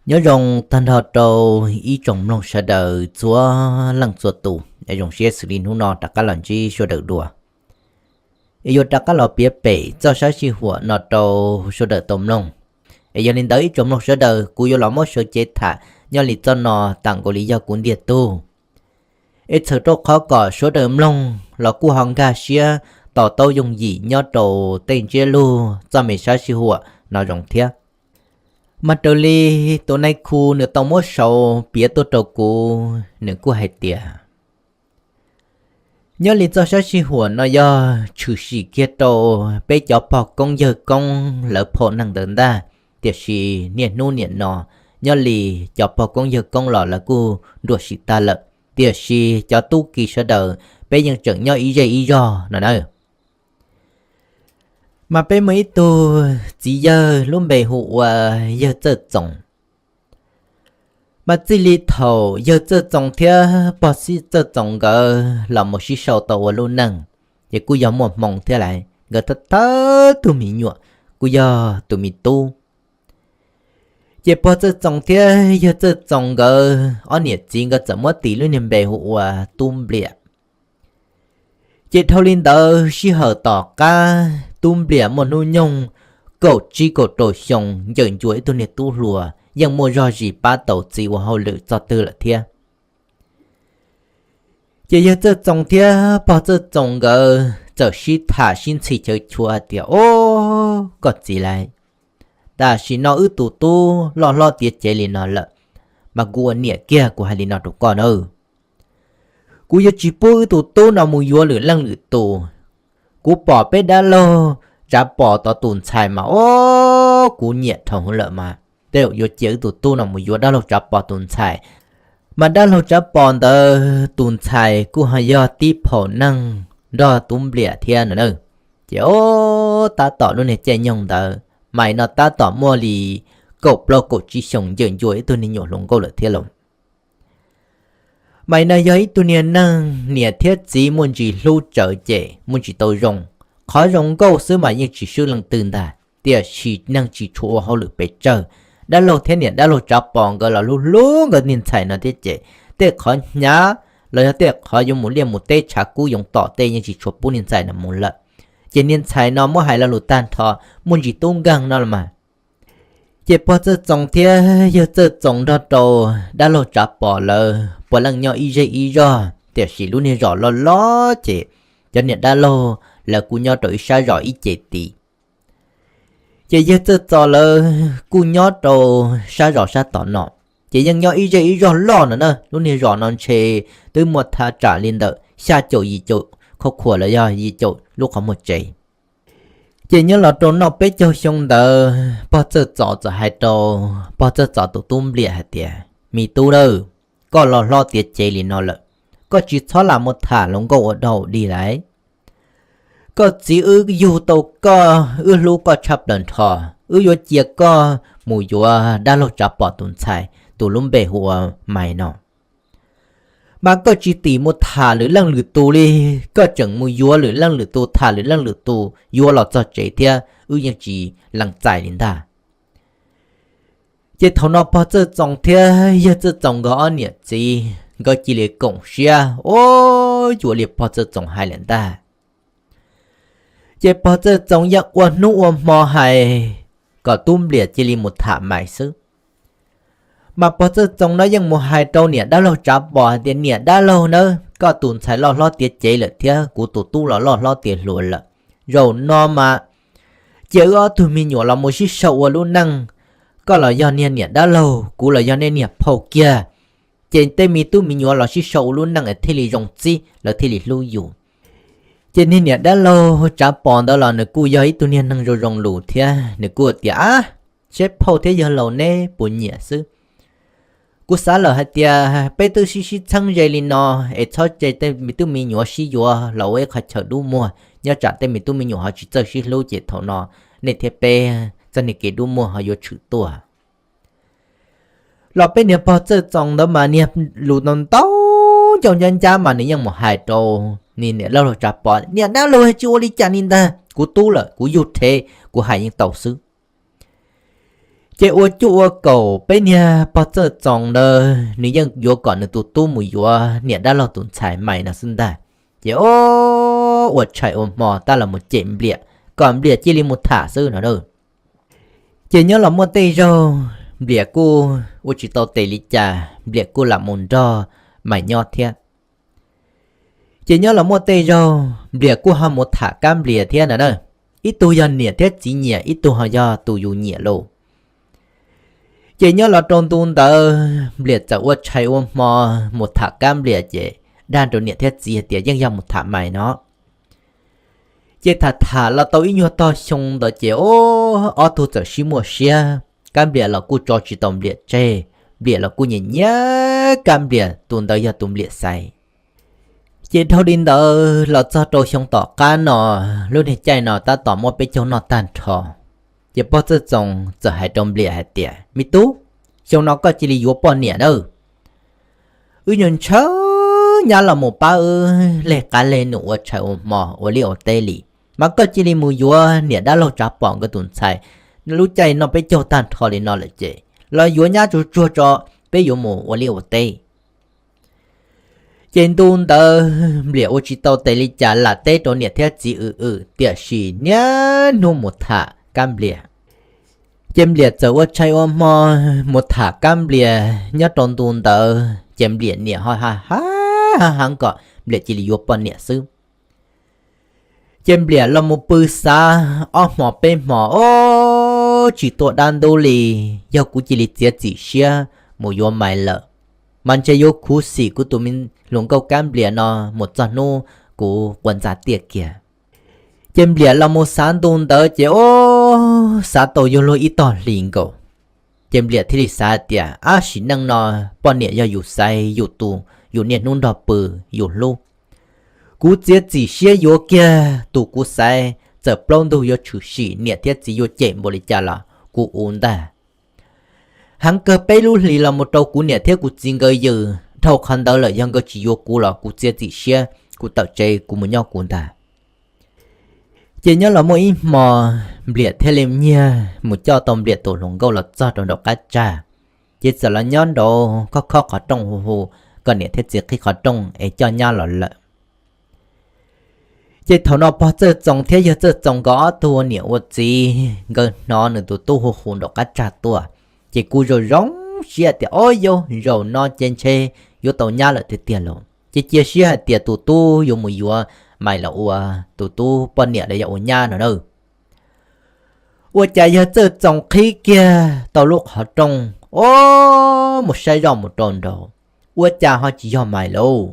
Nyob zoo tag nrho rau ib tsoom mloog sawv daws txhua leej txhua tus, es zoo siab xws li hnub no rov qab los ntsib sawv daws dua. Es yuav rov qab los piav pem txoj sab sij huam no rau sawv daws tau mloog. Es yog li ntawd ib tsoom mloog sawv daws, kuv yuav los muab sawv cev tham nyob li txoj no thaum nkaus li yog kuv ntiag tug. Es txhawm rau qhov kom sawv daws mloog los kuj ho nkag siab to taub yooj yim nyob rau tej ntsiab lus txoj me sab sij huam no zoo thiab. Mas raws li tus nai khu nws tau muab sau piav tuaj rau kuv, nws kuj hais tias, nyob li txoj sab sij huam no yog tshwm sim kiag rau peb cov pog koob yawg koob lawv phom neej ntawd ntag, tiam sis niaj hnub niam no nyob li cov pog koob yawg koob los lawv kuj nruam sim tag lawm, tiam sis cov tub ki sawv daws peb yeej tseem nyob ib zej ib zog no na. Mas peb muaj ib tug txiv yawg lub npe hu ua yawg Txawj Txoos. Mas txij li thaum yawg Txawj Txoos thiab pog Txawj Txoos nkawd los mus sib sau tau ua lub neej, ces kuj yog muaj hmoo thiab lawm, nkawd thawj thawj tug me nyuam kuj yog tus me tub. Ces pog Txawj Txoos thiab yawg Txawj Txoos nkawd ob niam txiv nkawd txawm muab tis lub niag npe hu ua Tub Npliam. Ces dhau li ntawd sij hawm tom qab Tub Npliam muaj hnub nyoog kaum tsib kaum rau xyoo, ncaws ncua ib tug niag tub hluas yeej muaj zog zis pab tau txiv ua hauj lwm txog twg lawm thiab. Ces yawg Txawj Txoos thiab pog Txawj Txoos nkawd txawm sib tham sib ntxhi chaw chua hais tias, o, koj txiv lawm, tam sim no wb tus tub loj hlob tiav cev li no lawm, mas kuv ua niam kiag kuv hais li no rau koj na, kuv yuav tsis pub wb tus tub no mus yuav lwm leej lwm tus. Kuv pom peb dab laug Tsav Pos tod tus ntxhais mas, o, kuv nyiam dhau hwv lawm mas tej zaum yuav cia wb tus tub no mus yuav dab laug Tsav Pos tus ntxhais. Mas dab laug Tsav Pos ntawd tus ntxhais kuj ho yog tib phaum neeg nrog Tub Npliam thiab no na. Ces o, tab tom lub niag caij nyoog ntawd mas no tab tom muaj li kaum plaub kaum tsib xyoos, ncaws ncua ib tug niag nyuam hluas nkauj lawm thiab lauj. Mas no yog ib tug niag neeg niam thiab txiv muaj ntsis hlub tsawv ces muaj ntsis tau zoo. Qhov zoo nkauj xwb mas yeej tsis swb leej twg ntag, tiam sis neeg tsis tshua ua hauj lwm pes tsawg. Dab laug thiab niam dab laug Tsav Pos nkawd los hlub hlub nkawd niag ntxhais no thiab ces tej qhov hnyav los yog tej qhov yuav mus liaj mus teb tshav kub yoov tom tej yeej tsis tshua pub niag ntxhais no mus lawm. Ces niag ntxhais no muab hais lo lus tag nrho muaj ntsis tub nkeeg no los mas. Ces pog Txawj Txoos thiab yawg Txawj Txoos nrog rau dab laug Tsav Pos lawv puav leej nyob ib zej ib zog, tiam sis lub niag zos loj loj ces cov niam dab laug lawv kuj nyob rau ib sab zos ib ce tid. Ces yawg Txawj Txoos lawv kuj nyob rau sab zos sab tom no, ces yeej nyob ib zej ib zog loj no na. Lub niag zos no ntshe twb muaj thaj tsam li ntawm xya caum yim caum khoj khuam los yog yim caum lub qhov muag tsev. Ces nyob los rau noj peb caug xyoo ntawd pog Txawj Txoos txawm hais rau pog Txawj Txoos tus tub Npliam hais tias, me tub aw, koj loj hlob tiav cev li no lawm, koj tsis txhob lam mus tham hluas nkauj ua dog ua dig lawm. Koj txiv wb yug tau koj, wb hlub koj tshaj plaws nrho, wb yuav cia koj mus yuav dab laug Tsav Pos tus ntxhais tus lub npe hu ua Maiv no. Mas koj tsis tim mus tham lwm leej lwm tus li, koj tseem mus yuav lwm leej lwm tus, tham lwm leej lwm tus, yuav los txog tsev thiab wb yeej tsis lees txais li ntag. Ces thaum no pog Txawj Txoos thiab yawg Txawj Txoos nkawd ob niam txiv nkawd cia li koom siab ua yuav li pog Txawj Txoos hais lawm ntag. Ces pog Txawj Txoos yeej ua hnub ua hmo hais kom tub Npliam cia li mus tham Maiv xwb. Mas pog Txawj Txoos no yeej mus hais rau niam dab laug Tsav Pos hais tias, niam dab laug nawb, koj tus ntxhais loj hlob tiav cev lawm thiab kuv tus tub los loj hlob tiav hluas lawm. Zaum no mas cia wb ob tug me nyuam los mus sib sau ua lub neej, koj los yog niag niam dab laug, kuv los yog nej niag phauj kiag. Ces tej me tub me nyuam los sib sau ua lub neej es thiaj li zoo txib, lawv thiaj li hlub yus. Ces niag niam dab laug Tsav Pos ntawd los nws kuj yog ib tug niag neeg zoo zoo lus thiab, nws kuj tias, ab, seb phauj thiab yawg laus neb puas nyiam xwb. Kuv xav lawm hais tias peb twb sib sib txheeb ze li no, es txhob cia tej me tub me nyuam sib yuav los ua ib qho chaw dub muag, nyob tsam tej me tub me nyuam ho tsis txawj sib hlub ces thaum no nej thiab peb txoj niag kev dub muag ho yuav tshwm tuaj. Los peb niag pog Txawj Txoos ntawd mas niag lus ntau ntau ncauj ncab ncab mas nws yeej mus hais rau niag niam dab laug Tsav Pos, niam dab laug, tsis ua li cas li ntag, kuv tub lawm, kuv yug rhev, kuv hais yeej tau xwb. Ces ua cuaj ua kaum peb niag pog Txawj Txoos ntawd nws yeej yuav kom nws tus tub mus yuav niam dab laug tus ntxhais Maiv no xwb ntag. Ces o, ua tshais ua hmo tab los mus cem Npliam kom Npliam cia li mus tham xwb no na. Ces nyob los muaj tej zaug Npliam kuj ua tsis tau tes li cas, Npliam kuj lam mus nrog Maiv nyob thiab. Ces nyob los muaj tej zaug Npliam kuj ho mus tham Kab Nplias thiab no na. Ib tug yog niam thiab txiv nyiam, ib tug ho yog tus yus nyiam lauj. Ces nyob los rau ntu ntawd Npliam txawm ua tshais ua hmo mus tham Kab Nplias ces dag rau niam thiab txiv hais tias yeej yog mus tham Maiv no. Ces tham tham los tau ib nyuag tog xyoo ntawd ces o, ob tug txawm sib muaj siab, Kab Nplias los kuj tso tsis tau Npliam tseg, Npliam los kuj nyiam nyiam Kab Nplias, tus ntawd yog tus Npliam xaiv. Ces dhau li ntawd los txog rau xyoo tom qab no, lub niag caij no tab tom muab peb caug noj tag nrho. Ces pog Txawj Txoos txawm hais rau Npliam hais tias, Me tub, xyoo no koj cia li yuav poj niam nawb. Wb nyuag ntshaw nyab los mus pab wb leg qab leg num ua tshais ua hmo ua liaj ua teb li, mas koj cia li mus yuav niam dab laug Tsav Pom nkawd tus ntxhais. Lub caij noj peb caug tag nrho li no lawm ces los yuav nyab tsuag tsuag tso, peb yuav mus ua liaj ua teb. Ces ntu ntawd Npliam ua tsis tau tes li cas lam teb rau niam thiab txiv wm wm, tiam sis niaj hnub mus tham Kab Nplias. Ces Npliam txawm ua tshais ua hmo mus tham Kab Nplias nyob rau ntu ntawd ces Npliam niam ho ha ha ha heev kom Npliam cia li yuav poj niam xwb. Ces Npliam los mus pw xav ob hmo peb hmo, o, tsis tuaj dab ntub li, yog kuv cia li txiav txim siab mus yuav Maiv lawm, mas ntshe yuav khuv xim kuv tus me hluas nkauj Kab Nplias no mus txog hnub kuv quas ntxa tiaj kiag. Ces Npliam los mus xav ntu ntawd ces o, xav tau yuav luag ib tog hlis nkaus. Ces Npliam thiaj li xav hais tias, Ab, sim neej no poj niam yog yus xaiv, yus tus, yus niaj hnub nrog pw, yus hlub. Kuv txiav txim siab yuav kiag tus kuv xaiv, txawm plaub ntug yuav tshwm sim, niam thiab txiv yuav cem npaum li cas los kuv ua ntag. Heev kawg peb lub hlis los mus rau kuv niam thiab kuv txiv nkawd yws, dhau qhov ntawd lawm yog nkawd tsis yuav kuv los kuv txiav txim siab, kuv tawm tsev kuv mus nyob kuv ntag. Ces nyob los muaj ib hmo, Npliam thiaj li nyiag mus coj tau Npliam tus hluas nkauj los txog rau nraum qab tsag. Ces txawm los nyob nraud khob khob qhov rooj hu hu kom niam thiab txiv qhib qhov rooj es coj nyab los lawm. Ces thaum no pog Txawj Txoos thiab yawg Txawj Txoos nkawd ob tug ua niam ua txiv, nkawd hnov nws tus tub hu hu nraum qab tsag tuaj, ces kuj zoo zoo siab tias, Ob, yog zaum no ces ntshe yuav tau nyab lawm tiag tiag lauj. Ces cia siab hais tias tus tub yuav mus yuav Maiv los ua tus tub poj niam los yog ua nyab no na. Ua cas yawg Txawj Txoos qhib kiag tau lub qhov rooj, o, mus saib zoj mus rau nraud, ua cas ho tsis yog Maiv lauj.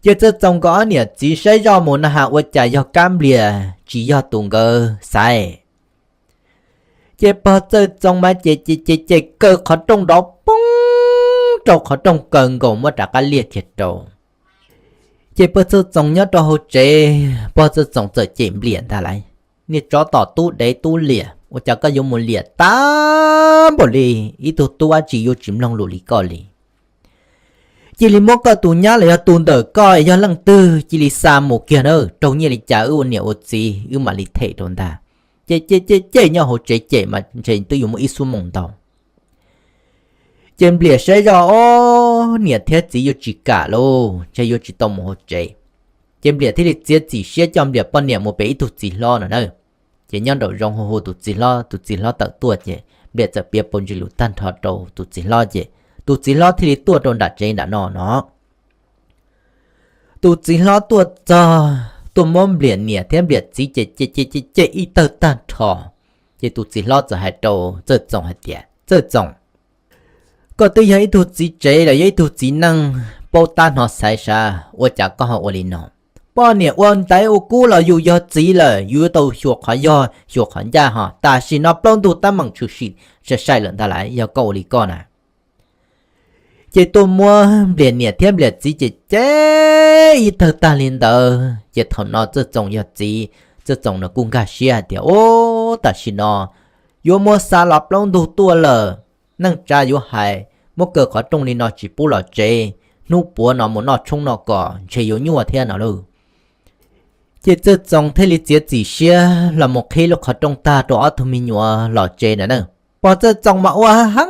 Yawg Txawj Txoos nkawd ob niam txiv saib zoj mus na has ua cas yog Kab Nplias tsis yog tus nkawd xaiv. Ces pog Txawj Txoos mas ces ces ces ces kaw qhov rooj nrov poob rau qhov rooj kaw nkaus muab rov qab liaj kiag rau. Ces pog Txawj Txoos nyob rau hauv tsev, pog Txawj Txoos txawm cem Npliam ntag lauj, Niag tsov tom tub dev tub liam, ua cas koj yuav mus liam tag npaum li, ib tug tub dab tsi yuav tsis mloog lus li koj li. Cia li muab koj tus nyab los yog tus ntawm koj yog leej twg cia li xa mus kiag na, raug nyiaj li cas wb ua niam ua txiv wb mam li them rau ntag. Ces ces ces ces nyob hauv tsev cem mas ntshe twb yuav muaj ib xuab moos ntau. Ces Npliam saib zoj, ob, niam thiab txiv yuav tsis kam lauj, ntshe yuav tsis tau mus hauv tsev. Ces Npliam thiaj li txiav txim siab coj Npliam poj niam mus pem ib tug txiv hlob no na. Ces nyob nraum zoov hu hu tus txiv hlob, tus txiv hlob tawm tuaj ces Npliam txawm piav paus ntsis lus tag nrho rau tus txiv hlob ces tus txiv hlob thiaj li tuaj rau nram tsev nram no no. Tus txiv hlob tuaj txog tuaj muab Npliam niam thiab Npliam txiv ces ces ces ces ib tawg tag nrho. Ces tus txiv hlob txawm hais rau Txawj Txoos hais tias, Txawj Txoos, koj twb yog ib tug txiv tsev los yog ib tug txiv neej paub tab hnov xaiv sav, ua cas koj ho ua li no? Poj niam ua ntaiv ua kub los yus yog txiv lawm, yus yuav tau xyuas qhov yog xyuas qhov ncaj ho. Tam sim no plaub ntug tab meem tshwm sim sai sai lawm ntag lauj, yog koj ua li koj na. Ces tuaj muab Npliam niam thiab Npliam txiv ces ces ib tawg tag li ntawd. Ces thaum no Txawj Txoos yog txiv, Txawj Txoos no kuj nkag siab hais tias, Ub, tam sim no yuav muab xa los plaub ntug tuaj lawm, neej tsa yuav hais, muab kaw qhov rooj li no tsis pub los tsev, hnub puav no mus noj tshoob noj kos ntshe yuav nyuaj thiab no lauj. Ces Txawj Txoos thiaj li txiav txim siab los mus qhib lub qhov rooj tag rau ob tug me nyuam los tsev na na. Pog Txawj Txoos mas ua heev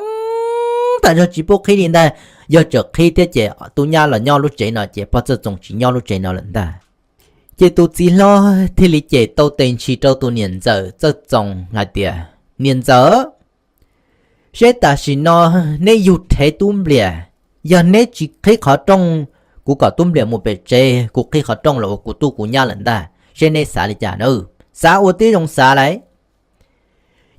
tas zog tsis pub qhib li ntag, yog tseem qhib thiab ces tus nyab los nyob lub tsev no ces pog Txawj Txoos tsis nyob lub tsev no lawm ntag. Ces tus txiv hlob thiaj li cem tau tes ntshis rau tus niam ntxawm Txawj Txoos hais tias, Niam ntxawm, seb tam sim no neb yug rhev Tub Npliam, yog neb tsis qhib qhov rooj, kuv kom Tub Npliam mus pem tsev, kuv qhib qhov rooj los ua kuv tub kuv nyab lawm ntag, seb neb xav li cas na, xav ua tib zoo xav lauj.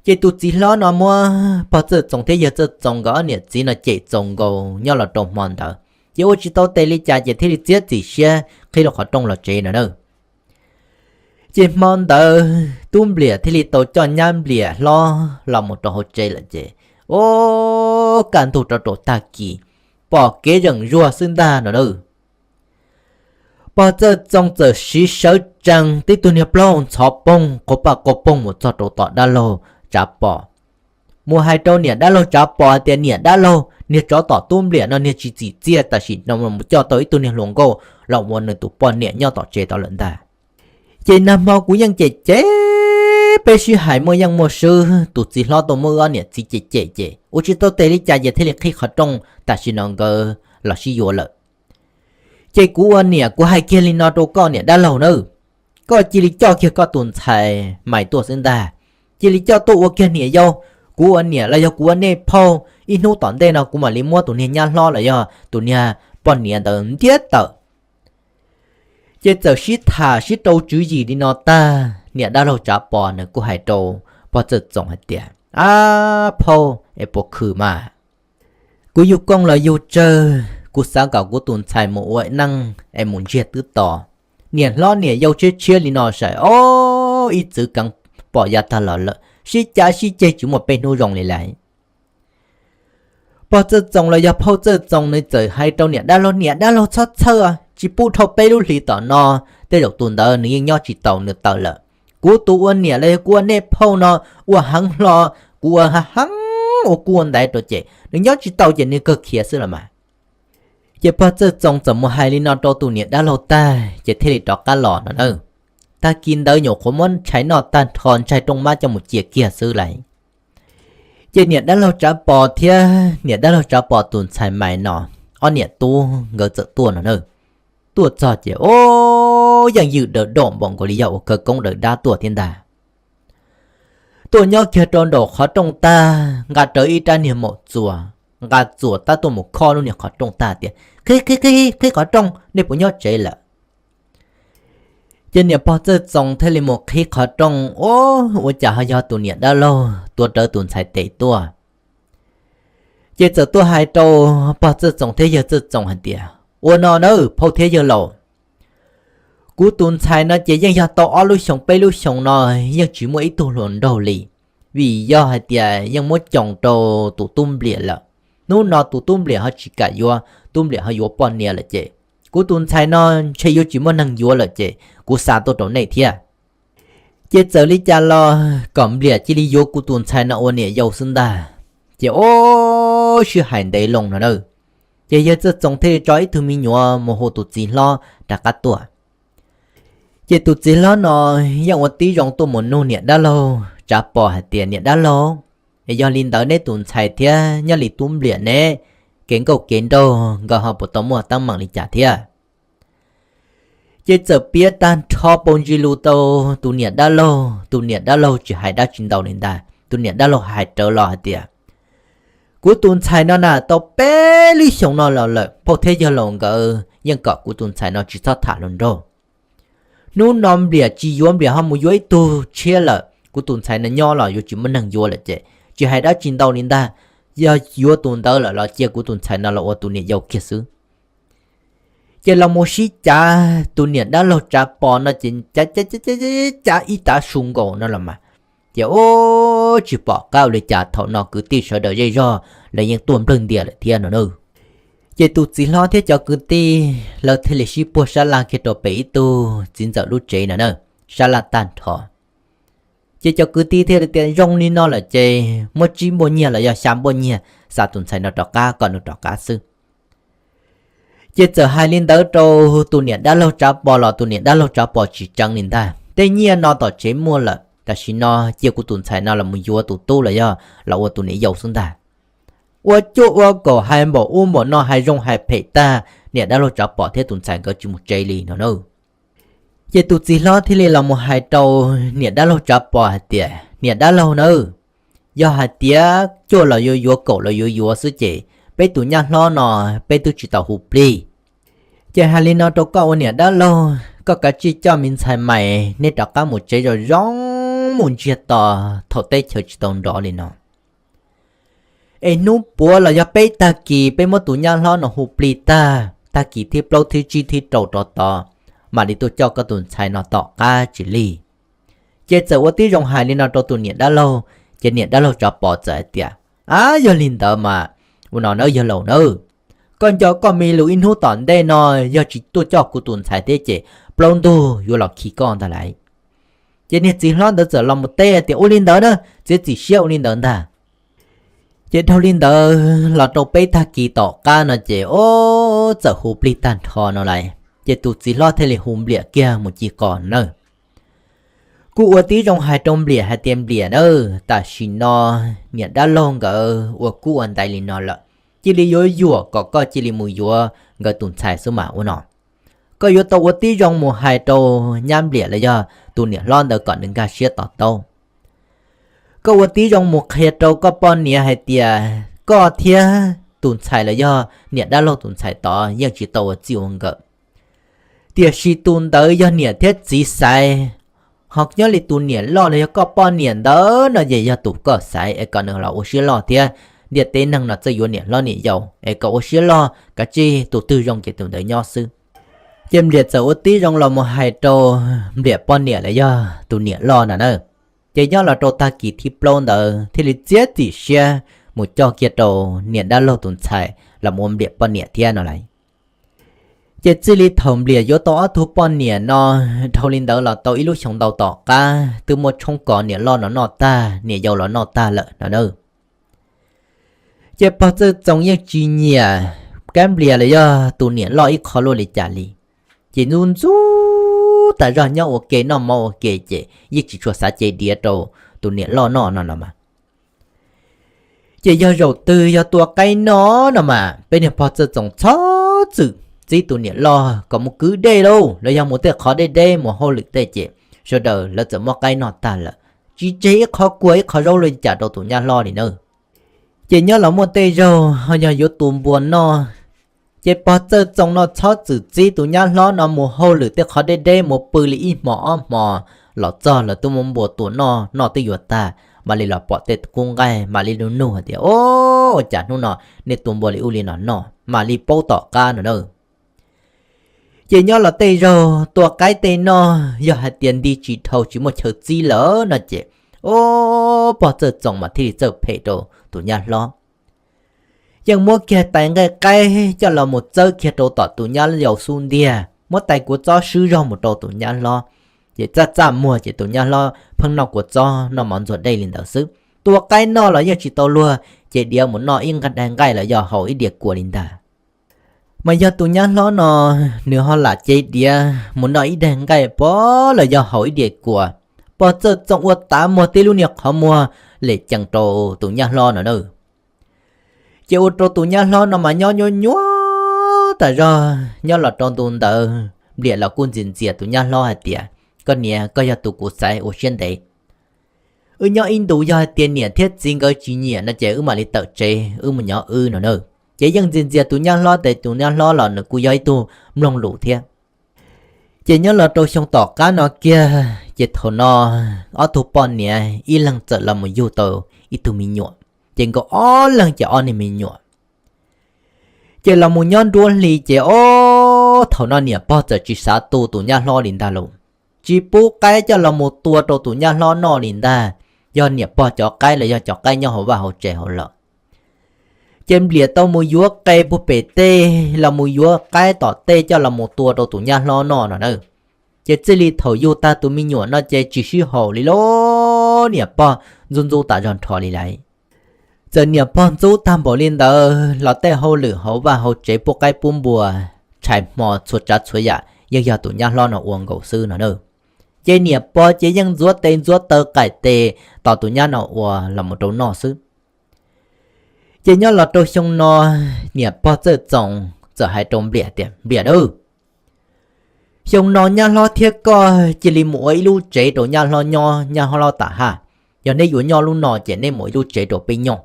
Ces tus txiv hlob no muab pog Txawj Txoos thiab yawg Txawj Txoos nkawd ob niam txiv no cem txaus nkaus nyob los rau hmo ntawd, ces ua tsis tau tes li cas ces thiaj li txiav txim siab qhib lub qhov rooj los tsev no na. Ces hmo ntawd Tub Npliam thiaj li tau coj nyab Npliam hlob los mus rau hauv tsev lawm ces, o, kaj ntug rau rau tag kis, pom kev zeem zuag xwb ntag no na. Pog Txawj Txoos txawm siv sawv tsees tib tug niag plaub hau ntxhov poog qau paj qau poog mus txog rau tom dab laug Tsav Pos, mus hais rau niam dab laug Tsav Pos hais tias, Niam dab laug, niag tsov tom Tub Npliam no niag tsis txim txiaj, tam sim no mus coj tau ib tug niag hluas nkauj los ua nws tus poj niam nyob tom tsev tod lawm ntag. Ces nag hmo kuv yeej cem cem, peb sib hais muaj yeej muaj swb, tus txiv hlob tuaj muab wb ob niam txiv cem cem ces ua tsis tau tes li cas ces thiaj li qhib qhov rooj, tam sim no nkawd los sib yuav lawm. Ces kuv ua niam kuv hais kiag li no rau koj niam dab laug nawb, koj cia li coj kiag koj tus ntxhais Maiv tuaj xwb ntag, cia li coj tuaj ua kiag niam yau. Kuv ua niam los yog kuv ua nej phauj, ib hnub tom ntej no kuv mam li muab tus niag nyab hlob los yog tus niag poj niam ntawd ntiab tawm. Ces txawm sib tham sib rau tswv yim li no tag, niam dab laug Tsav Pos nws kuj hais rau pog Txawj Txoos hais tias, Ab phauj, es puas khwm mas? Kuv yug kooj los yug tsawg, kuv xav kom kuv tus ntxhais mus ua neej es mus ntsiag twb to. Niam hlob niam yau tshiab tshiab li no saim, o, ib txwv keev pom yav tag los lawm, sib cav sib ceg tsis muaj peb hnub zoo li lawm. Pog Txawj Txoos los yog phauj Txawj Txoos nws txawm hais rau niam dab laug, Niam dab laug txhob txhawj, tsis pub dhau peb lub hlis tom no, tej zaum tus ntawd nws yeej nyob tsis taus nws tawm lawm. Kuv tus ua niam los yog kuv ua nej phauj no ua heev hlo, kuv ua heev ua kua ntaiv rau ces nws nyob tsis tau ces nws kawg khiav xwb los mas. Ces pog Txawj Txoos txawm mus hais li no rau tus niam dab laug tag ces thiaj li rov qab los no na. Tag kis ntawd nyuam qhuav muab tshais noj tag nrho, ntshai rooj mab coj mus cia kiag xwb lawm. Ces niam dab laug Tsav Pos thiab niam dab laug Tsav Pos tus ntxhais Maiv no, ob niam tub nkawd txawm tuaj no na. Tuaj txog ces, o, yeej ywm daws dom npaum nkaus li yog ua khawv koob daws dab tuaj thiab ntag. Tuaj nyob kiag rau nraum qhov rooj tag, nqa rawv ib rab niag maum txuas, nqa txuas tab tuaj mus khob lub niag qhov rooj tag tias, Qhib, qhib, qhib, qhib qhov rooj, nej puas nyob tsev lawm? Ces niam pog Txawj Txoos thiaj li mus qhib qhov rooj, o, ua cas ho yog tus niam dab laug tuav rawv tus ntxhais tes tuaj. Ces txawm tuaj hais rau pog Txawj Txoos thiab yawg Txawj Txoos hais tias, Ua no na phauj thiab yawg laus, kuv tus ntxhais no ces yeej yog tau ob lub xyoos peb lub xyoos no yeej tsis muaj ib tug hluas nraug li, vim yog hais tias yeej muab coos rau tus tub Npliam lawm. Hnub no tus tub Npliam ho tsis kam yuav, tub Npliam ho yuav poj niam lawm ces kuv tus ntxhais no ntshe yuav tsis muaj neeg yuav lawm ces kuv xa tuaj rau nej thiab. Ces txawm li cas los kom Npliam cia li yuav kuv tus ntxhais no ua niam yau xwb ntag. Ces o, sib hais ntev loo no na, ces yawg Txawj Txoos thiaj li tso ib tug me nyuam mus hu tus txiv hlob rov qab tuaj. Ces tus txiv hlob no yeej ua tib zoo tuaj mus nug niam dab laug Tsav Pos hais tias, Niam dab laug, yog li ntawd neb tus ntxhais thiab nyob li tub Npliam ne, kev nkauj kev nraug nkawd ho puas tau muaj teeb meem li cas thiab? Ces txawm piav tag nrho paus ntsis lus rau tus niam dab laug, tus niam dab laug tsis hais dab tsi ntau li ntag. Tus niam dab laug hais rawv los hais tias, Kuv tus ntxhais no na tau peb lub xyoos no los lawm, phauj thiab yawg laus nkawd yeej kom kuv tus ntxhais no tsis txhob tham hluas nraug. Hnub no Npliam tsis yuav, Npliam ho mus yuav ib tug tshiab lawm, kuv tus ntxhais no nyob los yuav tsis muaj neeg yuav lawm ces tsis hais dab tsi ntau li ntag. Yog yuav tus ntawd lawm los cia kuv tus ntxhais no los ua tus niam yau kiag xwb. Ces los mus sib cav, tus niam dab laug Tsav Pos no ces cav cav cav cav ib tav su nkaus no los mas, ces ub, tsis pom qab ua li cas, thaum no kwv tij sawv daws zej zog lawv yeej tuaj nplawg ntias lawm thiab no na. Ces tus txiv hlob thiab cov kwv tij lawv thiaj li sib puag sab laj kiag rau pem ib tug txiv ntxawm lub tsev no na, sab laj tag nrho. Ces cov kwv tij thiaj li tias, Zoo li no lawm ces muab tsib npuaj nyiaj los yog xya npuaj nyiaj xa tus ntxhais no rov qab kom nws rov qab xwb. Ces txawm hais li ntawd rau tus niam dab laug Tsav Pos los tus niam dab laug Tsav Pos tsis tseev li ntag. Tej nyiaj no tom tsev muaj lawm, tam sim no cia kuv tus ntxhais no los mus yuav tus tub los yog los ua tus niam yau xwb ntag. Ua cuaj ua kaum hais npaum ub npaum no hais zoo hais phem tag, niam dab laug Tsav Pos thiab tus ntxhais nkawd tsis mus tsev li no na. Ces tus txiv hlob thiaj li los mus hais rau niam dab laug Tsav Pos hais tias, niam dab laug na, yog hais tias cuaj los yuav yuav, kaum los yuav yuav xwb ces peb tus nyab hlob no peb twb tsis tau hu plig. Ces hais li no rau koj ua niam dab laug, koj kav tsij coj me ntxhais mais nej rov qab mus tsev zoo zoo mus ntsiag to thaum teb chaws tsis tau nrov li no. Es hnub puav los yog peb tag kis peb muab tus nyab hlob no hu plig tag, tag kis thib plaub thib tsib thib rau rov tod, mam li tuaj coj koj tus ntxhais no tom qab tsis lig. Ces txawm ua tib zoo hais li no rau tus niam dab laug, ces niam dab laug Tsav Pos txawm hais tias, ab, yog li ntawd mas ua no nawb yawg laus nawb, koj nco koj me lus ib hnub tom ntej no, yog tsis tuaj coj kuv tus ntxhais thiab ces plaub ntug yuav los khi koj ntag lauj. Ces niag txiv hlob ntawd txawm los mus teb tias, ua li ntawd na, txiav txim siab ua li ntawd ntag. Ces dhau li ntawd los rau peb tag kis tom qab no ces ob txawm hu plig tag nrho no lauj, ces tus txiv hlob thiaj li hu Npliam kiag mus ci qos na. Kuj ua tib zoo hais rau Npliam hais tias, Npliam na, tam sim no niam dab laug nkawd ua kub ua ntaiv li no lawm, cia li yuav yuam kom koj cia li mus yuav nkawd tus ntxhais xwb mas ua no. Koj yuav tau ua tib zoo mus hais rau nyab Npliam los yog tus niam hlob ntawd kom nws nkag siab to taub. Koj ua tib zoo mus qhia rau koj poj niam hais tias koj thiab tus ntxhais los yog niam dab laug tus ntxhais tod yeej tsis tau ua txij ua nkawm, tiam sis tus ntawd yog niam thiab txiv xaiv, ho nyob li tus niam loj los yog koj poj niam ntawd no ces yog tus koj xaiv es kom nws los ua siab loj thiab. Ntiaj teb neeg no txawj yuav niam hlob niam yau es kom ua siab loj, kav tsij tus twg zoo ces tus ntawd nyob xwb. Ces Npliam txawm ua tib zoo los mus hais rau Npliam poj niam los yog tus niam loj no na. Ces nyob los rau tag kis thib plaub ntawd thiaj li txiav txim siab mus coj kiag rau niam dab laug tus ntxhais los mus ua Npliam poj niam thiab no lauj. Ces txij li thaum Npliam yuav tau ob tug poj niam no, dhau li ntawd los tau ib lub xyoo ntau tom qab twb muab tshoob kos niam loj no noj tag niam yau los noj tag lawm no na. Ces pog Txawj Txoos yeej tsis nyiam Kab Nplias los yog tus niam loj ib qho luaj li cas li. Ces ntxub ntxub tas zog nyob ua ke noj mov ua ke ces yeej tsis tshua xav ce diav rau tus niam loj noj no los mas. Ces yog zaum twg yog tua qaib noj no mas peb niag pog Txawj Txoos txhob txwm txib tus niam loj kom mus kwv dej lauj los yog mus tej qhov deb deb mus hauj lwm tej ces sawv daws lawv txawm muab qaib noj tag lawm, tsis tseg ib qho kua ib qho zaub luaj li cas rau tus nyab hlob li na. Ces nyob los muaj tej zaug ho yog yuav tua npua noj, ces pog Txawj Txoos no txhob txwm txib tus nyab hlob no mus hauj lwm tej qhov deb deb mus pw li ib hmo ob hmo, los txog lawv twb muab npua tua noj, noj twb yuav tag, mam li los pom tej qub nqaij mam li nug nug hais tias, o, ua cas hnub no nej tua npua li ub li no noj, mam li paub tom qab no na. Ces nyob los tej zaug tua qaib tej noj yog hais tias nti tsis dhau tsis muaj chaw txib lawm no ces, o, pog Txawj Txoos mas thiaj li txawj phem rau tus nyab hlob. Yeej muab kiag tais nqaij qaib coj los mus txawb kiag rau tom tus nyab yau xub ntiag, muab tais kua txob swb zog mus rau tus nyab hlob. Ces txaj txaj muag ces tus nyab hlob pheej noj kua txob noj mov ntxuag dej li ntawd xwb. Tua qaib noj los yeej tsis tau luag, ces diav mus noj ib nqaij daig nqaij los yog haus ib diav kua li ntag. Mas yog tus nyab hlob no, nws ho lam ce diav mus noj ib daig nqaij pov los yog haus ib diav kua, pog Txawj Txoos ua tav muag tib lub niag qhov muag lem cees rau tus nyab hlob no na. Ces ua rau tus nyab hlob no mas nyob nyuaj nyuaj tas zog, nyob los rau ntu ntawd Npliam los kuj ntxias ntxias tus nyab hlob hais tias, koj niam, koj yog tus kuv xaiv ua siab ntev. Wb nyob ib ntus yog hais tias niam thiab txiv nkawd tsis nyiam no ces wb mam li tawm tsev wb mus nyob wb no na. Ces yeej ntxias ntxias tus nyab hlob tes tus nyab hlob los nws kuj yog ib tug mloog lus thiab. Ces nyob los rau xyoo tom qab no kiag, ces thaum no ob tug poj niam ib leeg txawm los mus yug tau ib tug me nyuam, ces nkawd ob leeg ces ob niag me nyuam. Ces los mus nyob nruab hli ces ob thaum no niam pog txawm tsis xav tu tus nyab hlob li ntag lauj. Tsis pub qaib coj los mus tua rau tus nyab hlob noj li ntag, yog niam pog cov qaib los yog cov qaib nyob hauv vaj hauv tsev hauv lawm. Ces Npliam tau mus yuav qe puag pem tej los mus yuav qaib tom tej coj los mus tua rau tus nyab hlob noj no na. Ces txij li thaum yug tag tus me nyuam no ces tsis sib haum li lauj, niam pog ntxub ntxub tas zog nrho li lauj. Txawm niam pog ntxub tag npaum li ntawd los tej hauj lwm hauv vaj hauv tsev pub qaib pub npua, tshais hmo txhua tsav txhua yam yeej yog tus nyab hlob no ua nkaus xwb no na. Ces niam pog ces yeej ntxuav tes ntxuav taw qaim tes tos tus nyab no ua los mus rau noj xwb. Ces nyob los rau xyoo no, niam pog Txawj Txoos txawm hais rau Npliam tias, Npliam aw, xyoo no nyab hlob thiab koj cia li mus ua ib lub tsev rau nyab hlob nyob, nyab hlob tam haj. Yog neb yuav nyob lub no ces neb mus ib lub tsev rau peb nyob.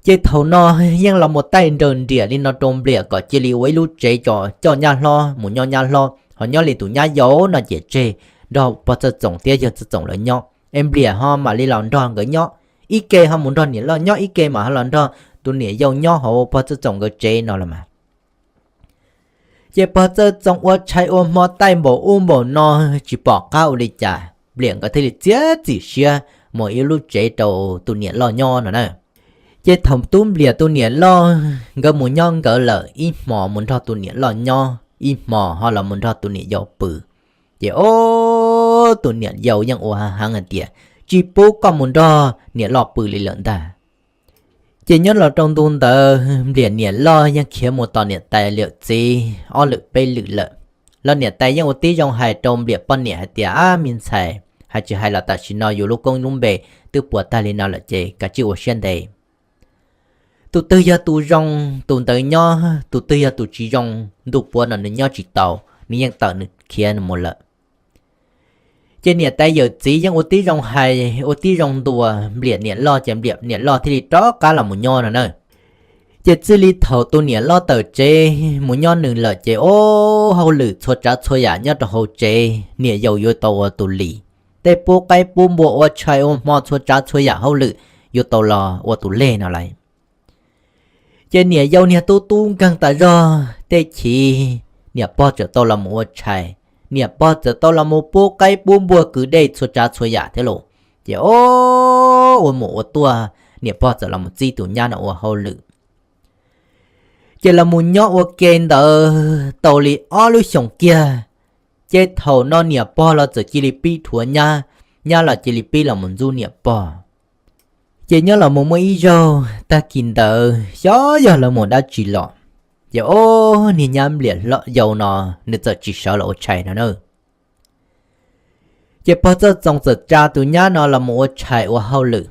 Ces thaum no yeej los mus taij nraws nriam li no rau Npliam kom cia li ua ib lub tsev tso coj nyab hlob mus nyob nyab hlob, ho nyob li tus nyab yau no ces tseg nrog pog Txawj Txoos thiab yawg Txawj Txoos lawv nyob, es Npliam ho mam li los nrog nkawd nyob. Ib ke ho mus nrog niam loj nyob, ib ke mas ho los nrog tus niam yau nyob hauv pog Txawj Txoos nkawd tsev no los mas. Ces pog Txawj Txoos ua tshais ua hmo taij npaum ub npaum no tsis pom qab ua li cas, Npliam nkawd thiaj li txiav txim siab mus ib lub tsev rau tus niam loj nyob no na. Ces thaum tub Npliam tus niam loj nkawd mus nyob nkawd lawm, ib hmo mus nrog tus niam loj nyob, ib hmo ho los mus nrog tus niam yau pw. Ces ob tus niam yau yeej ua heev hais tias, Tsis pub koj mus nrog niam loj pw li lawm ntag. Ces nyob los rau ntu ntawd Npliam niam loj yeej khiav mus tos niam tais lawm txiv ob lwm peb lwm lawm. Los niam tais yeej ua tib zoo hais rau Npliam poj niam hais tias, Ab, me ntxhais, hais tsis hais los tam sim no yus lub koob lub npe twb puas tag li no lawm ces kav tsij ua siab ntev. Tus twg yog tus zoo, tus ntawd nyob, tus twg yog tus tsis zoo, ntuj puav no nws nyob tsis tau, nws yeej tawm nws khiav mus lawm. Ces niam tais yawm txiv yeej ua tib zoo hais ua tib zoo ntuas Npliam niam loj, ces Npliam niam loj thiaj li rov qab los mus nyob no na. Ces txij li thaum tus niam loj tawm tsev mus nyob nws lawm ces ob hauj lwm txhua tsav txhua yam nyob rau hauv tsev niam yau yuav tau ua tus lis. Tej pub qaib pub npua ua tshais ua hmo txhua tsav txhua yam hauj lwm yuav tau los ua tus leg no lawm. Ces niam yau niag tub tub nkeeg tas zog tej chiv, niam pog txawm tau los mus ua tshais, niam pog txawm tau los mus pub qaib pub npua kwv dej txhua tsav txhua yam thiab los. Ces ob ua mus ua tuaj, niam pog txawm los mus txib tus nyab no ua hauj lwm. Ces los mus nyob ua ke ntawd tau li ob lub xyoos kiag, ces thaum no niam pog los txawm cia li pib rhuav nyab, nyab los cia li pib los mus ntxub niam pog. Ces nyob los mus muaj ib zaug tag kis ntawd xyov yog lawv mus dab tsi los, ces ob niag nyab Npliam yau no nws txawm tsis sawv los ua tshais no na. Ces pog Txawj Txoos txawm tsa tus nyab no los mus ua tshais ua hauj lwm.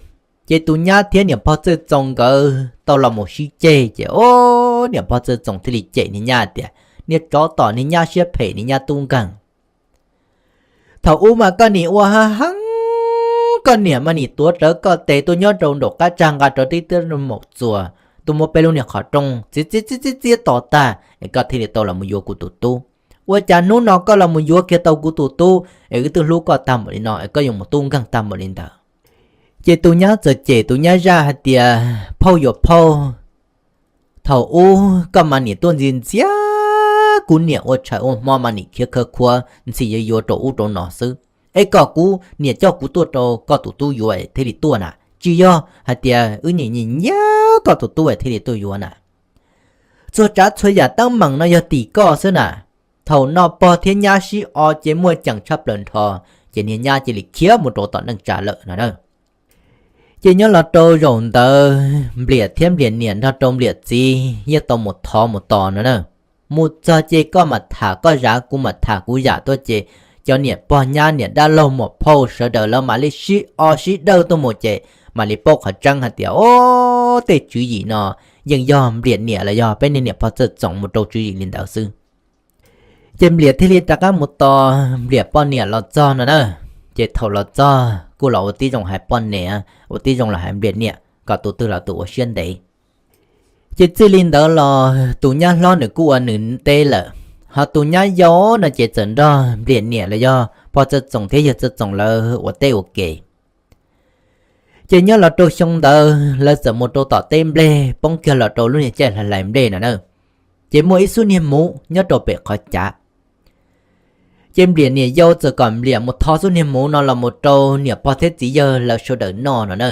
Ces tus nyab thiab niam pog Txawj Txoos nkawd tau los mus sib ceg, ces ob niam pog Txawj Txoos thiaj li cem niag nyab tias, Niag tsov tom, niag nyab siab phem, niag nyab tub nkeeg. Thaum ub mas koj nim ua ha heev, koj niam mas nim tuav rawv koj tes tuaj nyob rau nraum qab tsag nqa rawv tib tib maum txuas tuaj muab peb lub niag qhov rooj txiav txiav txiav txiav txiav to tag es koj thiaj li tau los mus yuav kuv tus tub. Ua cas hnub no koj los mus yuav kiag tau kuv tus tub es wb twb hlub koj tag npaum li no es koj yuav mus tub nkeeg tag npaum li ntawd? Ces tus nyab txawm cem tus nyab zaj hais tias, Phauj yuav phauj, thaum ub koj mas nim tuaj ntxias ntxias kuv niam ua tshais ua hmo mas nim khiav khawv khuav ntxhi yuav yuav rau ub rau no xwb. Es kom kuv niam coj kuv tuaj rau koj tus tub yuav thiaj li tuaj na, tsis yog hais tias wb nyiam nyiam nyiam koj tus tub thiaj li tuaj yuav na. Txhua tsav txhua yam teeb meem no yog tim koj xwb na. Thaum no pog thiab nyab sib o ces muaj ceem tshaj plaws nrho, ces niag nyab cia li khiav mus rau tom neej tsa lawm no na. Ces nyob los rau zaum ntawd Npliam thiab Npliam niam nrog rau Npliam txiv yeej tau mus thov mus tos no na. Mus txog ces koj mam tham koj zam, kuv mam tham kuv zam tuaj ces cov niam pog nyab niam dab laug muam phauj sawv daws lawv mam li sib o sib dawj tuaj mus ces mam li paub qhov tseeb hais tias, o, tej tswv yim no yeej yog Npliam niam los yog peb niag niam pog Txawj Txoos mus rau tswv yim li ntawd xwb. Ces Npliam thiaj li rov qab mus tos Npliam poj niam los txog no na. Ces thaum los txog kuj los ua tib zoo hais poj niam, ua tib zoo los hais Npliam niam kom tus twg los tus ua siab ntev. Ces txij li ntawd los tus nyab hlob nws kuj ua nws teb lawm, ho tus nyab yau no ces txawm nrog Npliam niam los yog pog Txawj Txoos thiab yawg Txawj Txoos lawv ua teb ua ke. Ces nyob los rau xyoo ntawd lawv txawm mus rau tom teb nplej poob kiag los rau lub niag caij hlais hlais nplej no na. Ces muaj ib xub niag muv nyob rau pem qhov cav. Ces Npliam niam yau txawm kom Npliam mus tho xub niag muv no los mus rau niam pog thiab txiv yawg lawv sawv daws noj no na.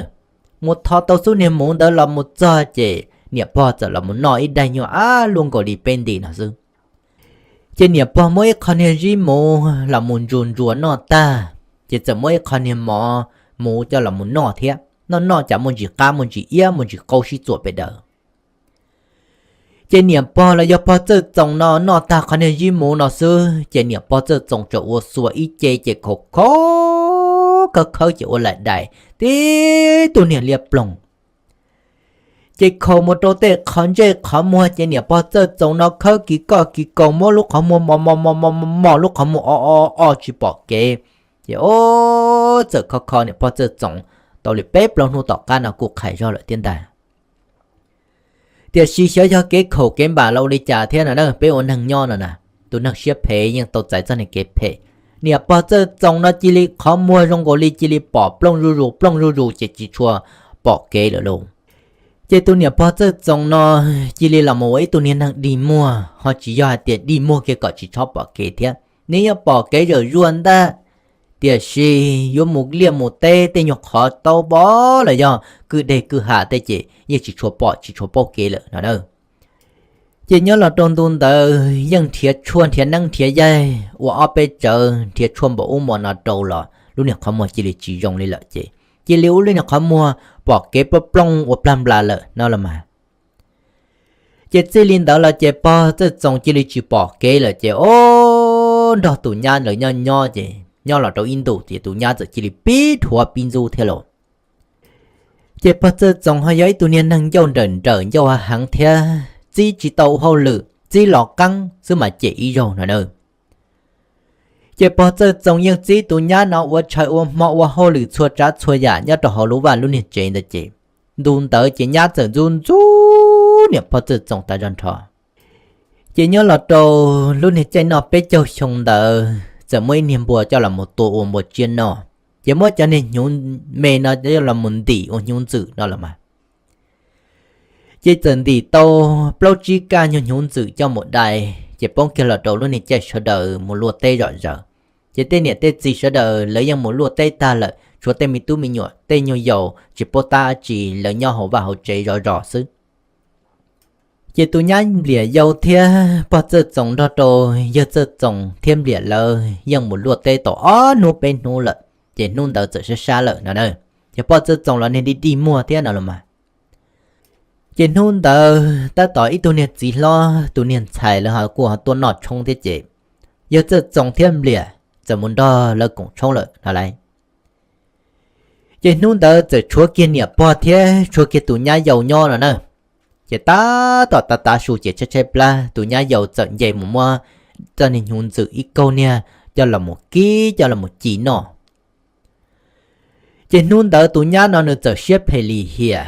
Mus tho tau xub niag muv ntawd los mus txog ces niam pog txawm los mus noj ib daig nyuag ab luaj nkaus li peb nti no xwb. Ces niam pog muab ib qho niag zib muv los mus ntsuas ntsuas noj tag, ces txawm muab ib qho niag mov muv coj los mus noj thiab. Noj noj cas muaj ntsis qab muaj ntsis iab muaj ntsis qaub sib txuam pem daws. Ces niam pog los yog pog Txawj Txoos no noj tag qhov niag zib muv no xwb ces niam pog Txawj Txoos txawm ua xuas ib ce ces khau khau khawb khawb ces ua lam dais tib tug niag liab ploog. Ces khau mus rau tej qhov ntsej qhov muag ces niam pog Txawj Txoos no khawb kiv koj kiv kaus muab lub qhov muag mos mos mos mos mos lub qhov muag o o o tsis pom kev. Ces o, txawm kho kho niam pog Txawj Txoos tau li peb plaub hnub tom qab no kuj qhais zog lawm thiab ntag. Tiam sis xyov yog kev khaum kev npam los ua li cas thiab no na, peb ua neeg nyob no na, tus neeg siab phem yeej tau txais txoj niag kev phem. Niam pog Txawj Txoos no cia li qhov muag zoo nkaus li cia li pom plooj zuj zus plooj zuj zus ces tsis tshua pom kev lawm lauj. Ces tus niam pog Txawj Txoos no cia li los mus ua ib tug niag neeg dig muag, ho tsis yog hais tias dig muag kiag kom tsis tshua pom kev thiab, nws yeej pom kev zawm zuag ntag. Tiam sis yuav mus liaj mus teb tej nyuag qhov taub pob los yog kwj deg kwj ha tej ces yeej tsis tshua pom tsis tshua paub kev lawm no na. Ces nyob los rau ntu ntawd yeej nrhiav tshuaj nrhiav neeb nrhiav yaig ua ob peb tsawv, nrhiav tshuaj npaum ub npaum no rau los lub niag qhov muag cia li tsis zoo li lawm ces cia li ua lub niag qhov muag pom kev plooj plooj ua plag nplas lawm no los mas. Ces txij li ntawd los ces pog Txawj Txoos cia li tsis pom kev lawm ces o, nrog tus nyab lawv nyob nyob ces nyob los rau ib ntus ces tus nyab txawm cia li pib dhuav pib ntxub thiab lauj. Ces pog Txawj Txoos ho yog ib tug niag neeg ncauj nrawm nrawm ncauj hav heev thiab txib tsis tau hauj lwm, txib los qeeb xwb mas cem ib zaug no na. Ces pog Txawj Txoos yeej txib tus nyab no ua tshais ua hmo ua hauj lwm txhua tsav txhua yam nyob rau hauv lub vaj lub niag tsev ntawd ces ntu ntawd ces nyab txawm ntxub ntxub niam pog Txawj Txoos tas zog nrho. Ces nyob los rau lub niag caij noj peb caug xyoo ntawd txawm muaj ib niag npua coj los mus tua ua npua tsiaj noj, ces muab cov niag hnyuv me no coj los mus ntim ua hnyuv ntxwm no los mas. Ces txawm ntim tau plaub tsib kaj nyuag hnyuv ntxwm coj mus dai, ces poob kiag los rau lub niag caij sawv daws mus luaj teb zom zaws. Ces tej niam tej txiv sawv daws lawv yeej mus luaj teb tag lawm, tshuav tej me tub me nyuam tej nyuag yaus tsis paub tab tsi, lawv nyob hauv vaj hauv tsev zov zos xwb. Ces tus nyab Npliam yau thiab pog Txawj Txoos nrog rau yawg Txawj Txoos thiab Npliam lawv yeej mus luaj teb tau ob hnub peb hnub lawm, ces hnub ntawd txawm sab sab lawm no na. Ces pog Txawj Txoos los niag dig dig muag thiab no los mas. Ces hnub ntawd tab tom ib tug niag txiv hlob tus niag ntxhais lawv ho kuj ho tuaj noj tshoob thiab ces yawg Txawj Txoos thiab Npliam txawm mus nrog lawv koom tshoob lawm no lauj. Ces hnub ntawd txawm tshuav kiag niam pog thiab tshuav kiag tus nyab yau nyob no na. Ces tab tom tav tav su ces tshaib tshaib plab, tus nyab yau txawm nce mus muab txoj niag hnyuv ntxwm ib kaug niag coj los mus kib coj los mus ci noj. Ces hnub ntawd tus nyab no nws txawm siab phem lim hiam,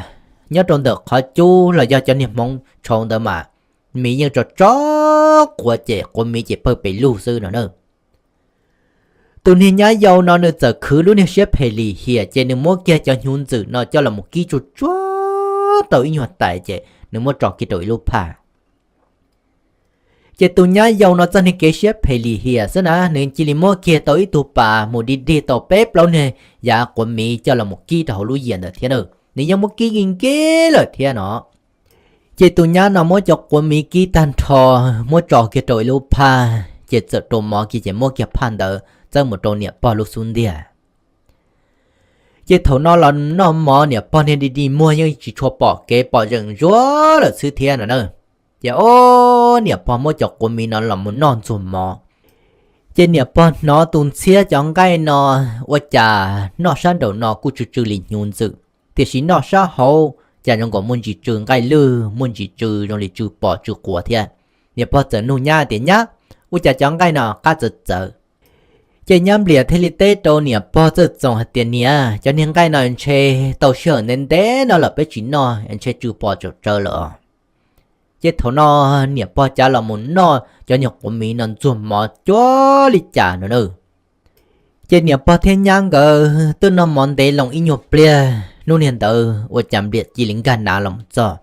nyob rau ntawm qhov cub los yog cov niag hmoov tshauv ntawd mas miv yeej tso tso quav ces quav miv ces pawg pes lug xwb no na. Tus niag nyab yau no nws txawm khwv lub niag siab phem lim hiam ces nws muab kiag cov hnyuv ntxwm no coj los mus kib tsuag tsuag tau ib nyuag tais ces nws muab tso kiag rau ib lub phaj. Ces tus nyab yau no txoj niag kev siab phem lim hiam xwb na, nws cia li muab kiag tau ib tug pas mus dig dig tau peb plaub niag yav quav miv coj los mus kib rau hauv lub yias ntawd thiab na. Nws yeej muab kib nkig nkig lawm thiab no. Ces tus nyab no muab cov quav miv kib tag nrho, muab tso kiag rau ib lub phaj, ces txawm rau mov kiag ces muab kiag phaj ntawd txawb mus rau niam pog lub xub ntiag. Ces thaum no los noj mov niam pog niag dig dig muag yeej tsis tshua pom kev pom zeem zuav lawm xwb thiab no na. Ces o, niam pog muab cov quav miv no los mus noj ntxuag mov. Ces niam pog hnov tus ntxhiab cov nqaij no ua cas noj sab nraum no kuj tsw tsw li hnyuv ntxwm, tiam sis noj sab hauv cas zoo nkaus muaj ntsis tsw nqaij lwj, muaj ntsis tsw zoo li tsw pos tsw quav thiab. Niam pog txawm nug nyab tias, Nyab, ua cas cov nqaij no qab txawv txawv? Ces nyab Npliam thiaj li teb rau niam pog Txawj Txoos hais tias, Niam, cov niag nqaij no ntshe tau sij hawm ntev ntev no lawm peb tsis noj, ntshe tsw pos tsawv tsawv lawm os. Ces thaum no niam pog cav los mus noj cov niag quav miv no ntxuag mov cuag li cas no na. Ces niam pog thiab nyab nkawd twb noj mov ntev loo ib nyuag pliag, hnub niag ntawd ua cas Npliam cia li nkag nav los mus txog.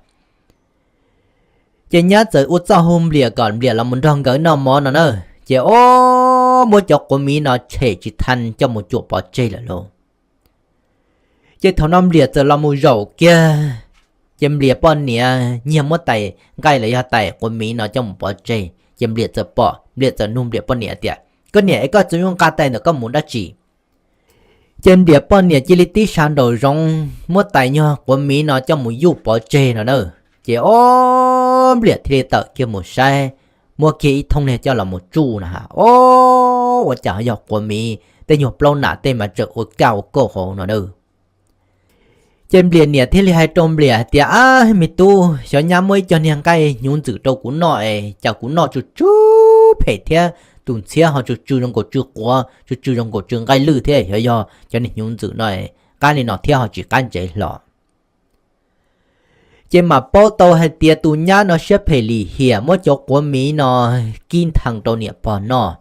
Ces nyab txawm ua txuj hu Npliam kom Npliam los mus nrog nkawd noj mov no na. Ces o, muab cov quav miv no tshem tsis tau coj mus cuam pov tseg lawm lauj. Ces thaum no Npliam txawm los mus zaum kiag, ces Npliam poj niam nyiag muab tais nqaij los yog tais quav miv no coj mus pov tseg. Ces Npliam txawm pom, Npliam txawm nug Npliam poj niam tias, Koj niam, es koj txawm yuav nqa tais ntawm koj mus dab tsi? Ces Npliam poj niam cia li tib sab nraum zoov muab tais nyuag quav miv no coj mus yuj pov tseg no na. Ces ob Npliam thiaj li tawm kiag mus saib, muab kiag ib thooj niag coj los mus tsuj no ha, ob, ua cas ho yog quav miv, tej nyuag plaub nam tej mas tseem ua kaj ua kauj hauv no na. Ces Npliam niam thiaj li hais rau Npliam hais tias, Ab, me tub, xyov nyab muab ib co niag nqaij hnyuv ntxwm rau kuv noj es cas kuv noj tsw tsw phem thiab tus ntxhiab ho tsw tsw zoo nkaus tsw quav, tsw tsw zoo nkaus tsw nqaij lwj thiab, xyov yog cov niag hnyuv ntxwm no qab li no thiab ho tsis qab ntsev hlo. Ces mam paub tau hais tias tus nyab no siab phem lim hiam muab cov quav miv no kib nthee rau niam pog noj.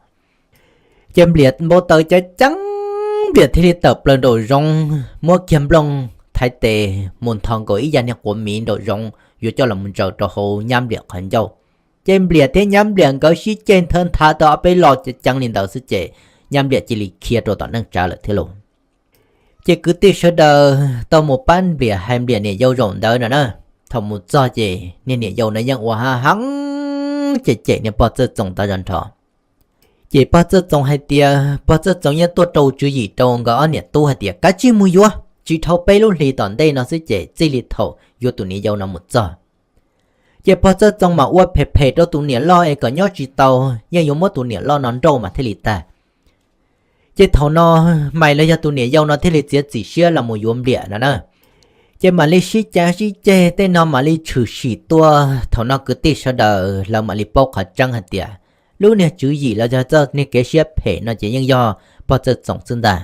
Ces Npliam npau taws ceev ceev, Npliam thiaj li tawm plaws nraum zoov, muab kiag nplooj thaiv tes mus nthos nkaus ib yam niag quav miv nraum zoov yuav coj los mus ntsaws rau hauv nyab Npliam qhov ncauj. Ces Npliam thiab nyab Npliam nkawd sib ceg nthawv nthav tau ob peb lo ceev ceev li ntawd xwb ces nyab Npliam cia li khiav rau tom neej tsa lawm thiab lauj. Ces kwv tij sawv daws tau mus pab Npliam hais Npliam niam yau zaum ntawd no na. Thaum mus txog ces niag niam yau no yeej ua ha heev cem cem niag pog Txawj Txoos tag zog nrho. Ces pog Txawj Txoos hais tias, pog Txawj Txoos yeej tuaj rau tswv yim rau nkawd ob niam tub hais tias, Kav tsij mus yuav, tsis dhau peb lub hlis tom ntej no xwb ces txij li thaum yuav tus niam yau no mus txog. Ces pog Txawj Txoos mam ua phem phem rau tus niam loj es kom nyob tsis tau, yeej yuav muab tus niam loj no nrauj mas thiaj li tag. Ces thaum no Maiv los yog tus niam yau no thiaj li txiav txim siab los mus yuav Npliam no na. Ces mam li sib cav sib ceg tej no mam li tshwm sim tuaj, thaum no kwv tij sawv daws lawv mam li paub qhov tseeb hais tias lub niag tswv yim los yog txoj niag kev siab phem no ces yeej yog pog Txawj Txoos xwb ntag.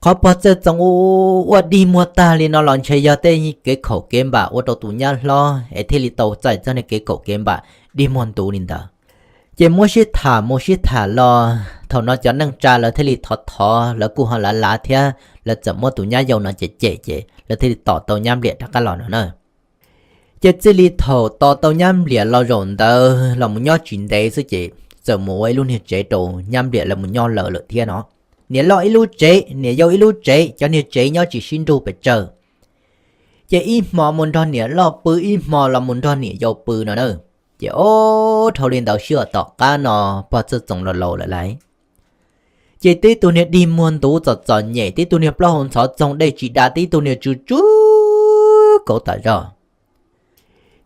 Qhov pog Txawj Txoos ua dig muag tag li no los ntshe yog tej kev khaum kev npam ua rau tus nyab hlob es thiaj li tau txais txoj niag kev khaum kev npam dig muag ntuv li ntawd. Ces muab sib tham mus sib tham los, thaum no cov neej tsa lawv thiaj li thov thov, lawv kuj ho lav lav thiab, lawv txawm muab tus nyab yau no cem cem ces lawv thiaj li tom tau nyab Npliam rov qab los no na. Ces txij li thaum tos tau nyab Npliam los zaum ntawd los mus nyob tsis ntev xwb ces txawm mus ua ib lub niag tsev rau nyab Npliam lawv mus nyob lawm lawm thiab no. Niam loj ib lub tsev, niam yau ib lub tsev, cov niag tsev nyob tsis sib nrug pes tsawg. Ces ib hmo mus nrog niam loj pw, ib hmo los mus nrog niam yau pw no na. Ces ob dhau li ntawd sij hawm tom qab no pog Txawj Txoos los laus lawm lauj. Ces tib tug niag dig muag ntuv txom txom nyem, tib tug niag plaub hau ntxhov txoog dej tsis da, tib tug niag tsw tsw kauv tam zog.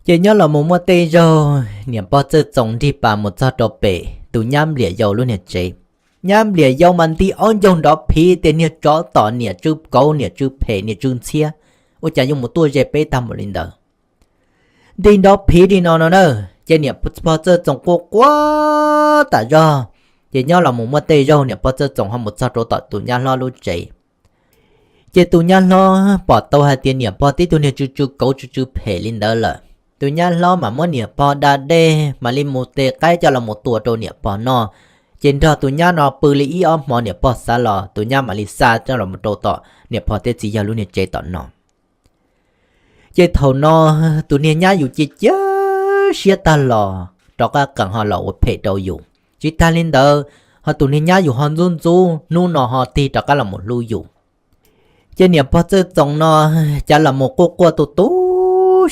Ces nyob los mus muaj tej zaug niam pog Txawj Txoos nrig pas mus txog rau pem tus nyab Npliam yau lub niag tsev. Nyab Npliam yau mas nti ob ncaug nrov phiv tias niag tsov tom, niam tsw kauv, niam tsw phem, niam tsw ntxhiab, ua cas yuav mus tuaj ze peb tag npaum li ntawd. Nti nrov phiv li no no na, ces niam pog Txawj Txoos quaj quaj tam zog. Ces nyob los mus muaj tej zaug niam pog Txawj Txoos ho mus txog rau tom tus nyab hlob lub tsev. Ces tus nyab hlob pom tau hais tias niam pog tib tug niag tsw tsw kauv tsw tsw phem li ntawd lawm. Tus nyab hlob mas muab niam pog da dej mam li mus tes qaib coj los mus tua rau niam pog noj. Ces nrog tus nyab no pw li ib ob hmo niam pog xav los tus nyab mam li xa coj los mus rau tom niam pog tej txiv yawg lub niag tsev tom no. Ces thaum no tus niag nyab yus cia cia siab tag los rov qab qees ho los ua phem rau yus. Tsis tag li ntawd, ho tus niag nyab yus ho ntxub ntxub, hnub no ho tig rov qab los mus hlub yus. Ces niam pog Txawj Txoos no cav los mus quaj quaj tu tu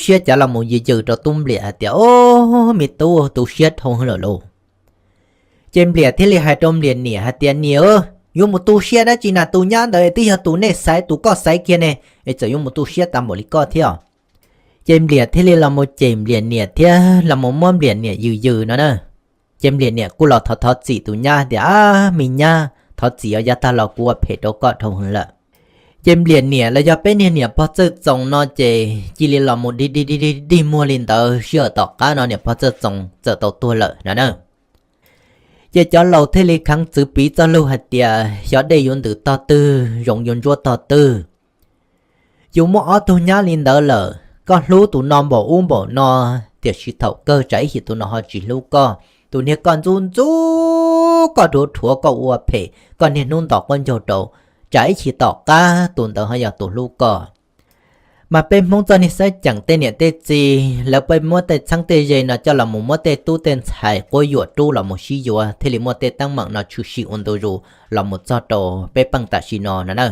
siab, cav los mus yws yws rau tub Npliam hais tias, Ob, me tub, tu siab dhau lawm lauj. Ces Npliam thiaj li hais rau Npliam niam hais tias, Niam, yuav mus tu siab dab tsi na, tus nyab ntawd twb yog tus nej xaiv, tus koj xaiv kiag ne, es txawm yuav mus tu siab tag npaum li koj thiab. Ces Npliam thiaj li los mus cem Npliam niam thiab los mus muab Npliam niam yws yws no na. Ces Npliam niam kuj los thov thov txim tus nyab tias, Ab, me nyab, thov txim os, yav tag los kuv ua phem rau koj dhau heev lawm. Ces Npliam niam los yog peb niag niam pog Txawj Txoos no ces cia li los mus dig dig dig dig dig muag li ntawd, sij hawm tom qab no niam pog Txawj Txoos txawm tau tuag lawm no na. Ces cov laus thiaj li kheev txwv piv txoj lug hais tias, Xyov dej yuav ntws tog twg, zoov yuav ntsuab tog twg. Yus muaj ob tug nyab li ntawd lawm, koj hlub tus no npaum ub npaum no, tiam sis thaum kawg tsam ib chim tus no ho tsis hlub koj. Tus niag koj ntxub ntxub, koj rhuav rhuav, koj ua phem, koj niaj hnub ntaus qaub ncaug rau, tsam ib chim tom qab tus ntawd ho yog tus hlub koj. Mas peb Hmoob txoj niag xeeb ceem tej niam tej txiv, lawv pheej muab tej txheeb tej ze no coj los mus muab tej tub tej ntxhais quab yuam rub los mus sib yuav, thiaj li muaj tej teeb meem no tshwm sim ua ntu zus los mus txog rau peb peej tam sim no no na.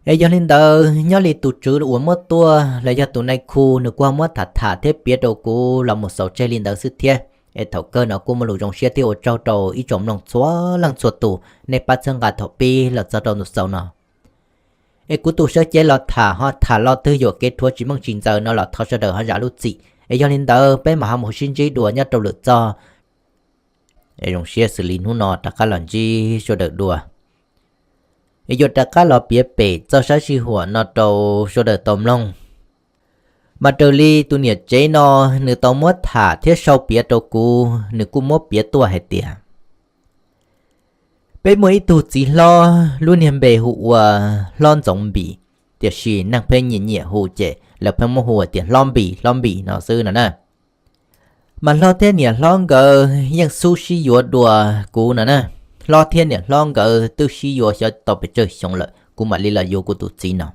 Es yog li ntawd, nyob li tus tswv uas muab tuaj los yog tus nai khu nws kuj ho muab tham tham thiab piav rau kuv los mus xaus tseg li ntawd xwb thiab. Es thaum kawg no kuj muaj lus zoo siab thiab ua tsaug rau ib tsoom mloog txhua leej txhua tus nej pab txhawb nqa thaum pib los txog rau ntu xaus no. Es kuv tus sawv cev los tham ho tham los twg yuam kev rhuav tsis meej tsis ntxaws no los thov sawv daws ho zam lub txim. Es yog li ntawd peb mam ho mus sib ntsib dua nyob rau lwm txoj. Es zoo siab xws li hnub no rov qab los ntsib sawv daws dua. Es yuav rov qab los piav pem txoj sab sij huam no rau sawv daws tau mloog. Mas raws li tus niam tsev no nws tau muab tham thiab sau piav rau kuv, nws kuj muab piav tuaj hais tias peb muaj ib tug txiv hlob lub niag npe hu ua Hlob Ntxoov Npis, tiam sis neeg pheej nyiam nyiam hu ces lawv pheej muab hu tias Hlob Npis, Hlob Npis no xwb no na. Mas hlob thiab niam hlob nkawd yeej xub sib yuav dua kuv no na. Hlob thiab niam hlob nkawd twb sib yuav xyov tau pes tsawg xyoo lawm kuv mam li los yuav kuv tus txiv no.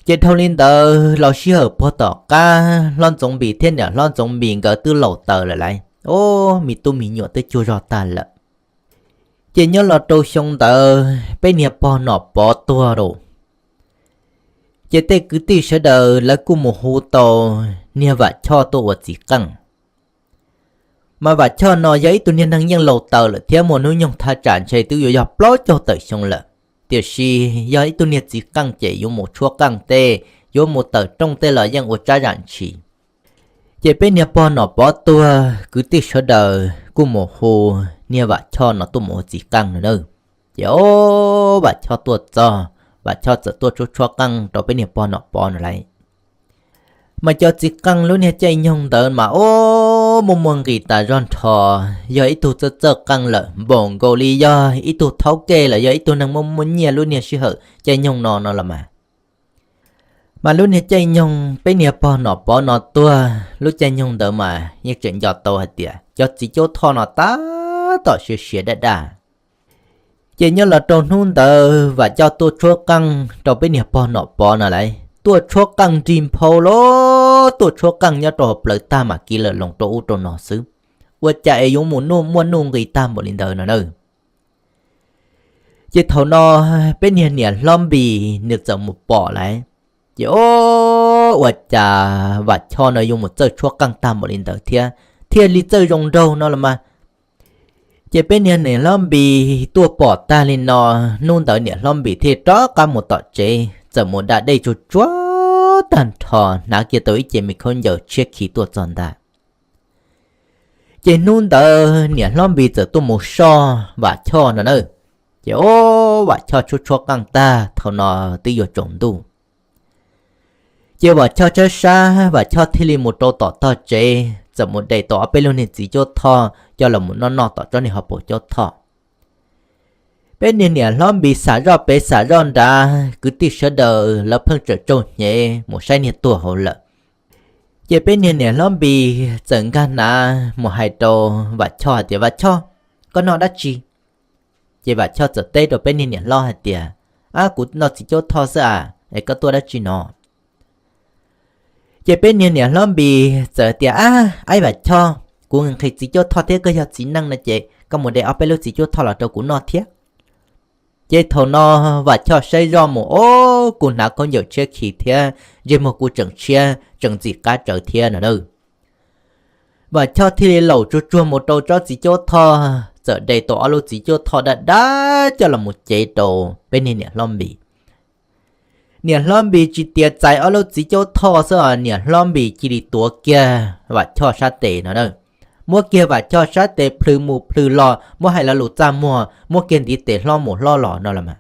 Ces dhau li ntawd los sij hawm puag tom qab Hlob Ntxoov Npis thiab niam Hlob Ntxoov Npis nkawd twb laus taws lawm lauj, o, me tub me nyuam twb cuag zog tag lawm. Ces nyob los rau xyoo ntawd peb niag pog Nom Pov tuag lawm. Ces tej kwv tij sawv daws lawv kuj mus hu tau niag Vam Choj tuaj ua txiv qeej. Mas Vam Choj no yog ib tug niag neeg yeej laus taws lawm thiab muaj hnub nyoog thaj tsam ntshe twb yuav yog plaub caug tawm xyoo lawm, tiam sis yog ib tug niag txiv qeej ces yuav mus tshuab qeej tej, yuav mus tawm rooj tej los yeej ua tsab zam ntshis. Ces peb niag pog Nom Pov tuag kwv tij sawv daws kuj mus hu niag Vam Choj no tuaj mus ua txiv qeej no na. Ces o, Vam Choj tuaj txog, Vam Choj txawm tuaj tshuab tshuab qeej rau peb niag pog Nom Pov no lauj. Mas cov txiv qeej lub niag caij nyoog ntawd mas o, muaj muaj nqis tas zog nrho, yog ib tug txawj txawj qeej lawm npaum nkaus li yog ib tug thaub kej los yog ib tug neeg muaj muaj nyiaj lub niag sij hawm caij nyoog no no los mas. Mas lub niag caij nyoog peb niag pog Nom Pov no tuag lub caij nyoog ntawd mas yeej tseem nco tau hais tias cov txiv cuab thoj no tab tom siav siav daj daj. Ces nyob los rau hnub ntawd Vam Choj tuaj tshuab qeej rau peb niag pog Nom Pov no lauj, tuaj tshuab qeej nrig nphau los tuaj tshuab qeej nyob rau hauv plawv tag mam kiv lawm loos rau ub rau no xwb. Ua cas es yuav mus nuj muaj nuj nqis tag npaum li ntawd no na. Ces thaum no peb niag niam hlob Npis nws txawm mus pom lauj. Ces o, ua cas Vam Choj no yuav mus txawj tshuab qeej tag npaum li ntawd thiab, thiaj li txawj zoo nraug no los mas. Ces peb niag niam hlob Npis tuaj pom tag li no, hnub ntawd niam hlob Npis thiaj rov qab mus tom tsev, txawm mus da dej tsuag tsuag tag nrho hnav kiag tau ib ce me khaub ncaws tshiab khiv tuaj txog ntag. Ces hnub ntawd niam hlob Npis txawm tuaj mus soj Vam Choj no na. Ces o, Vam Choj tshuab tshuab qeej tag thaum no twb yuav tsaus ntuj. Ces Vam Choj tshaib sab, Vam Choj thiaj li mus rau tom tog tsev, txawm mus de tau ob peb lub niag txiv cuab thoj coj los mus noj noj tom tsob niag hauv paus cuab thoj. Peb niag niam hlob Npis xam zoj pem xam zoj nrad, kwv tij sawv daws lawv pheej tseem tsaug hnyev mus saib niag tuag hauv lawm. Ces peb niag niam hlob Npis txawm nkag hnav mus hais rau Vam Choj hais tias, Vam Choj, koj noj dab tsi? Ces Vam Choj txawm teb rau peb niag niam hlob hais tias, Ab, kuv noj txiv cuab thoj xwb as, es koj tuaj dab tsi no? Ces peb niag niam hlob Npis txawm tias, Ab, aib Vam Choj, kuv nqhis txiv cuab thoj thiab koj yog txiv neej no ces koj mus de ob peb lub txiv cuab thoj los rau kuv noj thiab. Ces thaum no Vam Choj saib zoj mus, o, kuv hnav khaub ncaws tshiab khiv thiab, ntsej muag kuv tseem tshiab tseem ntxim qab tsawv thiab no na. Vam Choj thiaj li laum tsuag tsuag mus rau tsob txiv cuab thoj, txawm de tau ob lub txiv cuab thoj dab dab coj los mus cev rau peb niag niam hlob Npis. Niam hlob Npis tsis tias txais ob lub txiv cuab thoj xwb os, niam hlob Npis cia li tuav kiag Vam Choj sab tes no na. Muab kiag Vam Choj sab tes plhws mus plhws los, muab hais lo lus txaj muag, muab kiag ntiv tes hlob mus hlob los no los mas.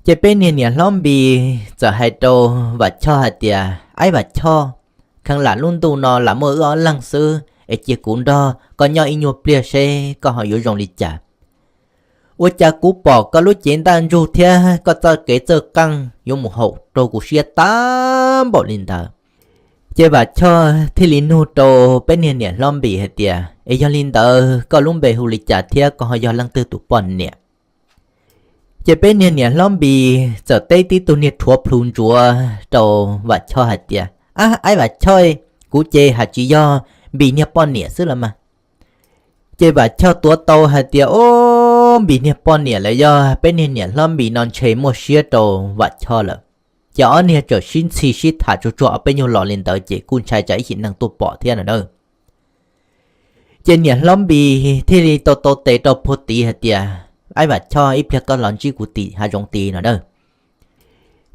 Ces peb niag niam hlob Npis txawm hais rau Vam Choj hais tias, Aib Vam Choj, kheev lam lub ntuj no lam muaj wb ob leeg xwb es cia kuv nrog koj nyob ib nyuag pliag seb koj ho yuav zoo li cas. Ua cas kuv pom koj lub cev ntaj ntsug thiab koj txoj kev txawj qeej yuav mus haum rau kuv siab tag npaum li ntawd. Ces Vam Choj thiaj li nug rau peb niag niam hlob Npis hais tias, Es yog li ntawd koj lub npe hu li cas thiab koj ho yog leej twg tus poj niam? Ces peb niag niam hlob Npis txawm teb tib tug niag rhuav plhu ntsuav rau Vam Choj hais tias, Ab, aib Vam Choj, kuv ces hais tsis yog Npis niag poj niam xwb los mas. Ces Vam Choj tuav tau hais tias, Ob, Npis niag poj niam lawm, yog peb niag niam hlob Npis no ntshe muaj siab rau Vam Choj lawm. Ces ob niag txawm sib ntxhi sib tham tsuag tsuag ob peb nyuag los li ntawd ces kuj ntshai tsam ib chim neeg tuaj pom thiab no na. Ces niam hlob Npis thiaj li tau tau tes rau puag tid hais tias, Aib Vam Choj, ib pliag koj los ntsib kuv tim hav zoov tid no na.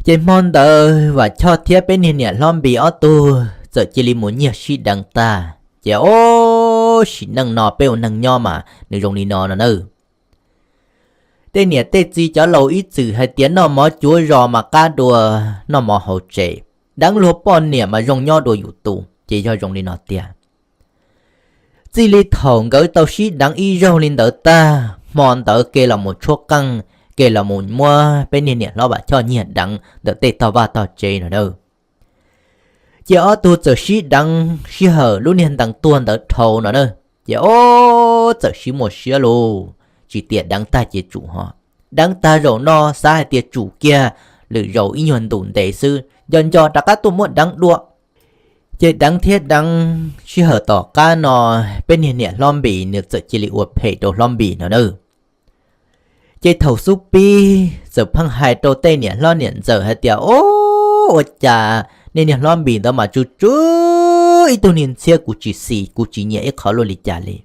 Ces hmo ntawd Vam Choj thiab peb niag niam hlob Npis ob tug txawm cia li mus nyiag sib deev tag. Ces ob sim neej no peb ua neeg nyob mas nws zoo li no no na. Tej niam tej txiv cov laus ib txwm hais tias noj mov cuav zos mas qab dua noj mov hauv tsev, deev luag poj niam mas zoo nyob dua yus tus, ces yog zoo li no tiag. Txij li thaum nkawd tau sib deev ib zaug li ntawd tag, hmo ntawd ke los mus tshuab qeej, ke los mus muab peb niag niam hlob Vam Choj nyiag deev ntawm tej tog vaj tog tsev no na. Ces ob tug txawm sib deev sij hawm lub niag ntees tuag ntawd dhau no na. Ces ob txawm sib muaj siab lug, tsis tias deev tag ces tsum ho, deev tag zaum no xav hais tias tsum kiag, lwm zaus ib nyuag ntus ntev xwb nco nco rov qab tuaj muab deev dua. Ces deev thiab deev, sij hawm tom qab no peb niag niam hlob Npis nws txawm cia li ua phem rau hlob Npis no na. Ces thaum xub pib txawm pheej hais rau tej niam hlob niam ntxawm hais tias, Ob, ua cas nej niag hlob Npis ntawd mas tsw tsw ib tug niag ntxhiab, kuv tsis xis kuv tsis nyiam ib qho luaj li cas li.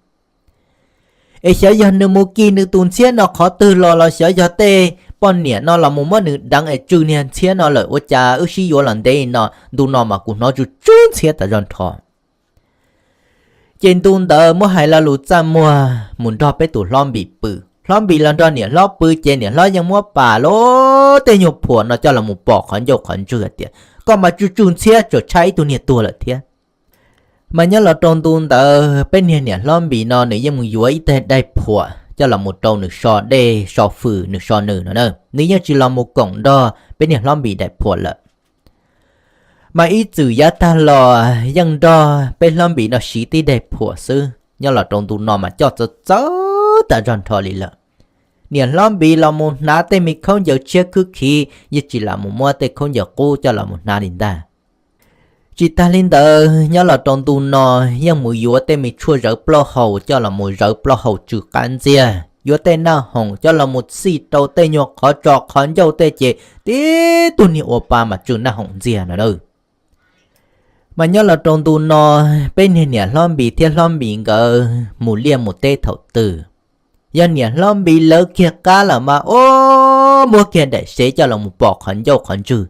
Es xyov yog nws mus kis nws tus ntxhiab no qhov twg los, los xyov yog tej poj niam no los mus muab nws deev es tsw niag ntxhiab no lawm, ua cas wb sib yuav los ntev no, ntu no mas kuv hnov tsw tsw ntxhiab tas zog nrho. Ces ntu ntawd muab hais lo lus txaj muag mus nrog peb tus hlob Npis pw. Hlob Npis los nrog niam hlob pw ces niam hlob yeej muab pas lub tej nyuag phuam no coj los mus pom qhov ncauj qhov ntswg tias, Koj mas tsw tsw ntxhiab, tsuas tshaj ib tug niag tuag lawm thiab. Mas nyob los rau ntu ntawd peb niag niam hlob Npis no nws yeej mus yuav ib teg daim phuam coj los mus rau nws so dej so fws nws so nws no na, nws yeej tsis los mus koom nrog peb niag hlob Npis daim phuam lawm. Mas ib txwm yav tag los yeej nrog peb hlob Npis no siv tib daim phuam xwb, nyob los rau ntu no mas coj txawv txawv tas zog nrho li lawm. Niam hlob Npis los mus hnav tej me khaub ncaws tshiab khwb khiv, yeej tsis lam mus muab tej khaub ncaws qub coj los mus hnav li ntag. Tsis tag li ntawd, nyob los rau ntu no yeej mus yuav tej me tshuaj zawv plaub hau coj los mus zawv plaub hau tsw qab ntxiag, yuav tej naj hoom coj los mus txij rau tej nyuag qhov tso qhov ncauj tej ces tib tug niag ua pa mas tsw naj hoom ntxiag no na. Mas nyob los rau ntu no, peb niag niam hlob Npis thiab hlob Npis nkawd mus liaj mus teb thaum twg, yog niam hlob Npis lawv kiag qab lawm mas ob, muab kiag daim sev coj los mus pom qhov ncauj qhov ntswg.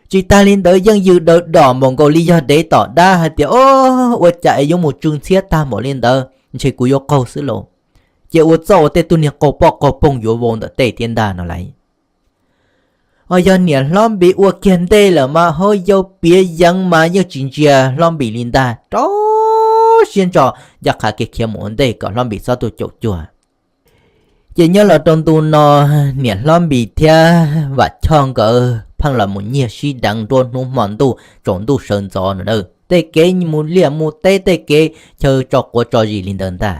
Tsis tag li ntawd, yeej yws daws dom npaum nkaus li yog dev tom dab hais tias, Ob, ua cas es yuav mus tsw ntxhiab tag npaum li ntawd, ntshe kuv yuav qaug xwb lauj. Ces ua txuj ua tej tug niag qaug poj qaug poog yuav vau ntawm tej thiab ntag no lauj. Ho yog niam hlob Npis ua kiag ntej lawm mas hauv yau piav yeev mas yeej tsis ntsia hlob Npis li ntag, rau siab ntso ncaj qha kiag khiav mus ua ntej kom hlob Npis txhob tuaj caum cuag. Ces nyob los rau ntu no, niam hlob Npis thiab Vam Choj nkawd pheej los mus nyiag sib deev nruab hnub hmo ntuj tsaus ntuj sawv ntxov no na. Tej kev mus liaj mus teb, tej kev chaw tso quav tso zis li ntawd ntag.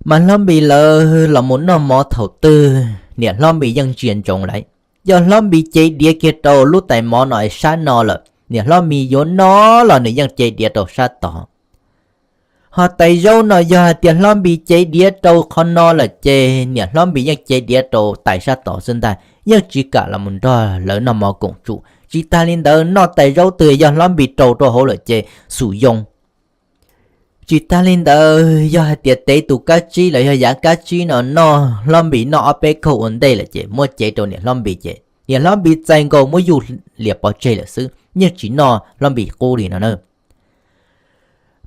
Mas hlob Npis lawv los mus noj mov thaum twg, niam hlob Npis yeej ntsia ntsoov lauj. Yog hlob Npis cev diav kiag rau lub tais mov no es sab no lawm, niam hlob Npis yuav noj los nws yeej cev diav rau sab tod. Ho tais zaub no yog hais tias hlob Npis cev diav rau qhov no lawm ces niam hlob Npis yeej cev diav rau tais sab tod xwb ntag, yeej tsis kam los mus nrog lawv noj mov koom tsum. Tsis tag li ntawd, noj tais zaub twg yog hlob Npis rau rau hauv lawm ces xum yoo. Tsis tag li ntawd, yog hais tias tev tus kab tsib los yog yav kab tsib no noj, hlob Npis noj ob peb khaug ua ntej lawm ces muab cev rau niam hlob Npis ces niam hlob Npis txais nkaus muab yug liam pov tseg lawm xwb, yeej tsis noj hlob Npis qub li no na.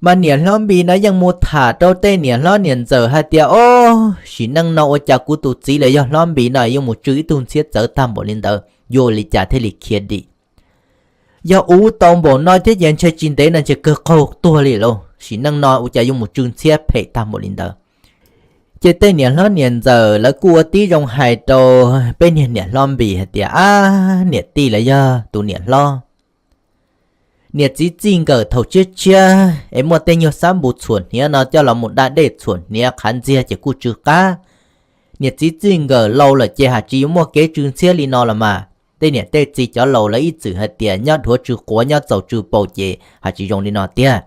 Mas niam hlob Npis no yeej mus tham rau tej niam hlob niam ntxawm hais tias, Ob, sim neej no ua cas kuv tus txiv los yog hlob Npis no yuav mus tsw ib tug ntxhiab txawv tag npaum li ntawd, yuav ua li cas thiaj li khiav dim? Yog ua tau npaum no thiab ces ntshe tsis ntev no ntshe kawg qaug tuag li lauj, sim neej no ua cas yuav mus tsw ntxhiab phem tag npaum li ntawd. Ces tej niam hlob niam ntxawm lawv kuj ua tib zoo hais rau peb niag niam hlob Npis hais tias, Ab, niam tij los yog tus niam hlob, niam txiv txij nkawm thaum tshiab tshiab es muaj tej nyuag xab npus txhuam hniav no coj los mus da dej txhuam hniav qhav ntxiag ces kuj tsw qab. Niam txiv txij nkawm laus lawm ces haj tsis yuav muaj kev tsw ntxhiab li no los mas. Tej niam tej txiv cov laus lawv ib txwm hais tias nyob dhuav tsw quav nyob txaus tsw paus ces haj tsis zoo li no tiag.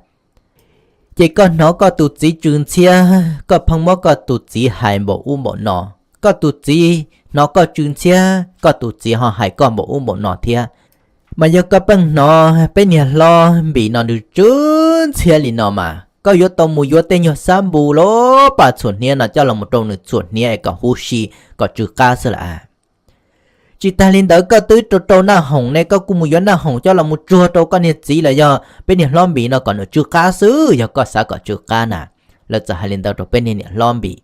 Ces koj hnov koj tus txiv tsw ntxhiab, koj pheej muab koj tus txiv hais npaum ub npaum no. Koj tus txiv hnov koj tsw ntxhiab, koj tus txiv ho hais koj npaum ub npaum no thiab. Mas yog koj pheej hnov peb niag hlob Npis no nws tsw ntxhiab li no mas, koj yuav tau mus yuav tej nyuag xab npus los pam txhuam hniav no coj los mus rau nws txhuam hniav es kom huv si kom tsw qab xwb lawm. Tsis tas li ntawd koj twb rau rau naj hoom ne, koj kuj mus yuav naj hoom coj los mus tsuag rau koj niag txiv los yog peb niag hlob Npis no kom nws tsw qab xwb yog koj xav kom tsw qab na. Lawv txawm hais li ntawd rau peb niag niam hlob Npis.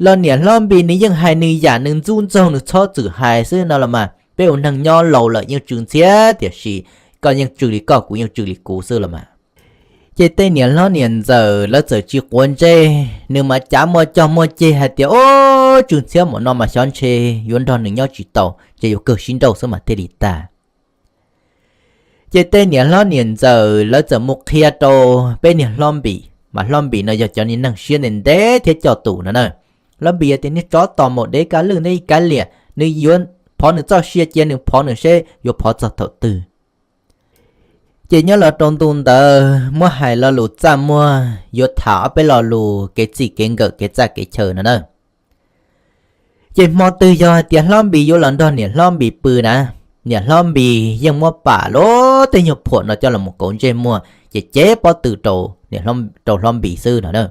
Los niam hlob Npis nws yeej hais nws yam nws ntxub ntxaug nws txhob txwm hais xwb no los mas, peb ua neeg nyob laus lawm yeej tsw ntxhiab, tiam sis koj yeej tsw li koj, kuv yeej tsw li kuv xwb los mas. Ces tej niam hlob niam ntxawm lawv txawm tsis quav ntsej, nws mas cav muaj cog muaj ceg hais tias, Ob, tsw ntxhiab mus no mas xyov ntshe yuav nrog nws nyob tsis tau, ces yuav kawg sib nrauj xwb mas thiaj li tag. Ces tej niam hlob niam ntxawm lawv txawm mus qhia rau peb niag hlob Npis, mas hlob Npis no yog cov niag neeg siab ntev ntev thiab coj tus no na. Hlob Npis tias niag tsov tos maum dev kav lwj nteb ib kav liam, nws yuav phov nws txoj sia cia nws phov nws seb yuav phov txog thaum twg. Ces nyob los rau ntu ntawd muab hais lo lus txaj muag yuav tham ob peb lo lus kev txij kev nkawm kev txaj kev chaw no na. Ces hmo twg yog hais tias hlob Npis yuav los nrog niam hlob Npis pw na, niam hlob Npis yeej muab pam luag tej nyuag phuam no coj los kauv ntsej muag ces cev pob tw rau hlob Npis xwb no na.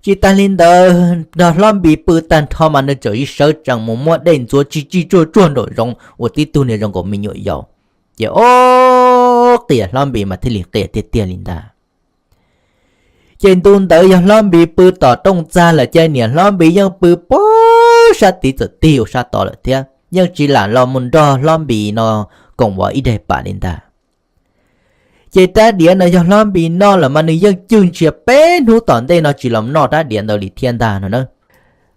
Tsis tas li ntawd, nrog hlob Npis pw tag nrho mas nws txawm sawv tsees mus muab dej ntxuav tsig tsig tsuag tsuag nraum zoov ua tib tug niag zoo nkaus me nyuam yaus. Ces ob, qias hlob Npis mas thiaj li qias tiag tiag li ntag. Ces ntu ntawd yog hlob Npis pw tom rooj txag lawm ces niam hlob Npis yeej pw pog sab tid txawm tig ua sab tod lawm thiab yeej tsis lam los mus nrog hlob Npis no koom ua ib daim pam li ntag. Ces rab diav no yog hlob Npis noj lawm mas nws yeej cwj ntsia peb hnub tom ntej no tsis los noj rab diav ntawd li thiab ntag no na.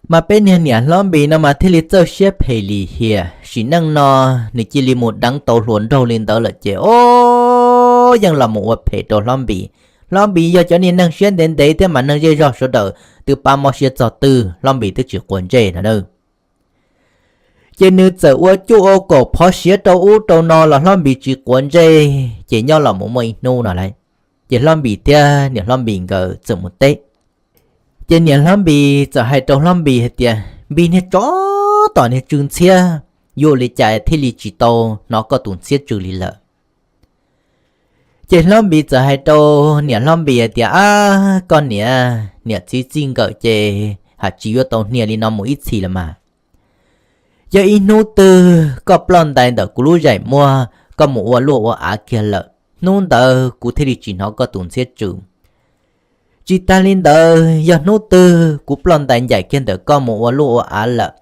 Mas peb niag niam hlob Npis no mas thiaj li txawj siab phem lim hiam, sim neej no nws cia li mus deev tau hluas nraug li ntawd lawm ces ob, yeej los mus ua phem rau hlob Npis. Hlob Npis yog cov niag neeg siab ntev ntev thiab mas neeg zej zog sawv daws twb pab mob siab txog twg hlob Npis twb tsis quav ntsej no na. Ces nws txawm ua cuj ua kaum phov siav rau ub rau no los hlob Npis tsis quav ntsej. Ces nyob los mus muaj ib hnub no lawm, ces hlob Npis thiab niam hlob Npis nkawd txawm mus teb. Ces niam hlob Npis txawm hais rau hlob Npis hais tias, Npis niag tsov tom niag tsw ntxhiab, yuav ua li cas thiaj li tsis tau hnov koj tus ntxhiab tsw li lawm? Ces hlob Npis txawm hais rau niam hlob Npis hais tias, Ab, koj niam, niam txiv txij nkawm ces haj tsis yuav tau hnia li no mus ib txhis los mas. Yog ib hnub twg koj ploj ntais ntawm kuv lub zaim muag, koj mus ua luaj ua av kiag lawm, hnub ntawd kuv thiaj li tsis hnov koj tus ntxhiab tsw. Tsis tas li ntawd, yog hnub twg kuv ploj ntais ncaim kiag ntawm koj mus ua luaj ua av lawm,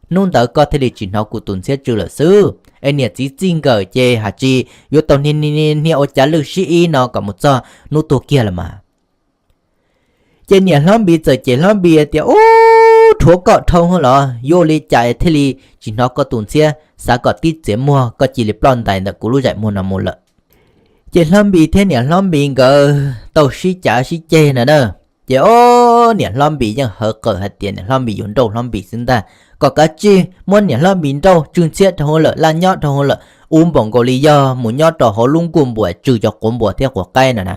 hnub ntawd koj thiaj li tsis hnov kuv tus ntxhiab tsw lawm xwb. Es niam txiv txij nkawm ces haj tsis yuav tau hnia ua cav lwj sib ib no kom mus txog hnub tuag kiag los mas. Ces niam hlob Npis txawm cem hlob Npis tias, Ub, rhuav koj dhau los yuav ua li cas thiaj li tsis hnov koj tus ntxhiab, xav kom tib txiav muag koj cia li ploj ntais ntawm kuv lub zaim muag no mus lawm. Ces hlob Npis thiab niam hlob Npis nkawd tau sib cav sib ceg no na. Ces ob, niam hlob Npis yeej hawv qawm hais tias niam hlob Npis yuav nrauj hlob Npis xwb ntag, kom kav tsij muab niam hlob Npis nrauj tsw ntxhiab rau hauv lawm, laj nyob rau hauv lawm, ub npaum nkaus li yog mus nyob rau hauv lub nkuaj npuas tsw cov quav npuas thiab quav qaib no na.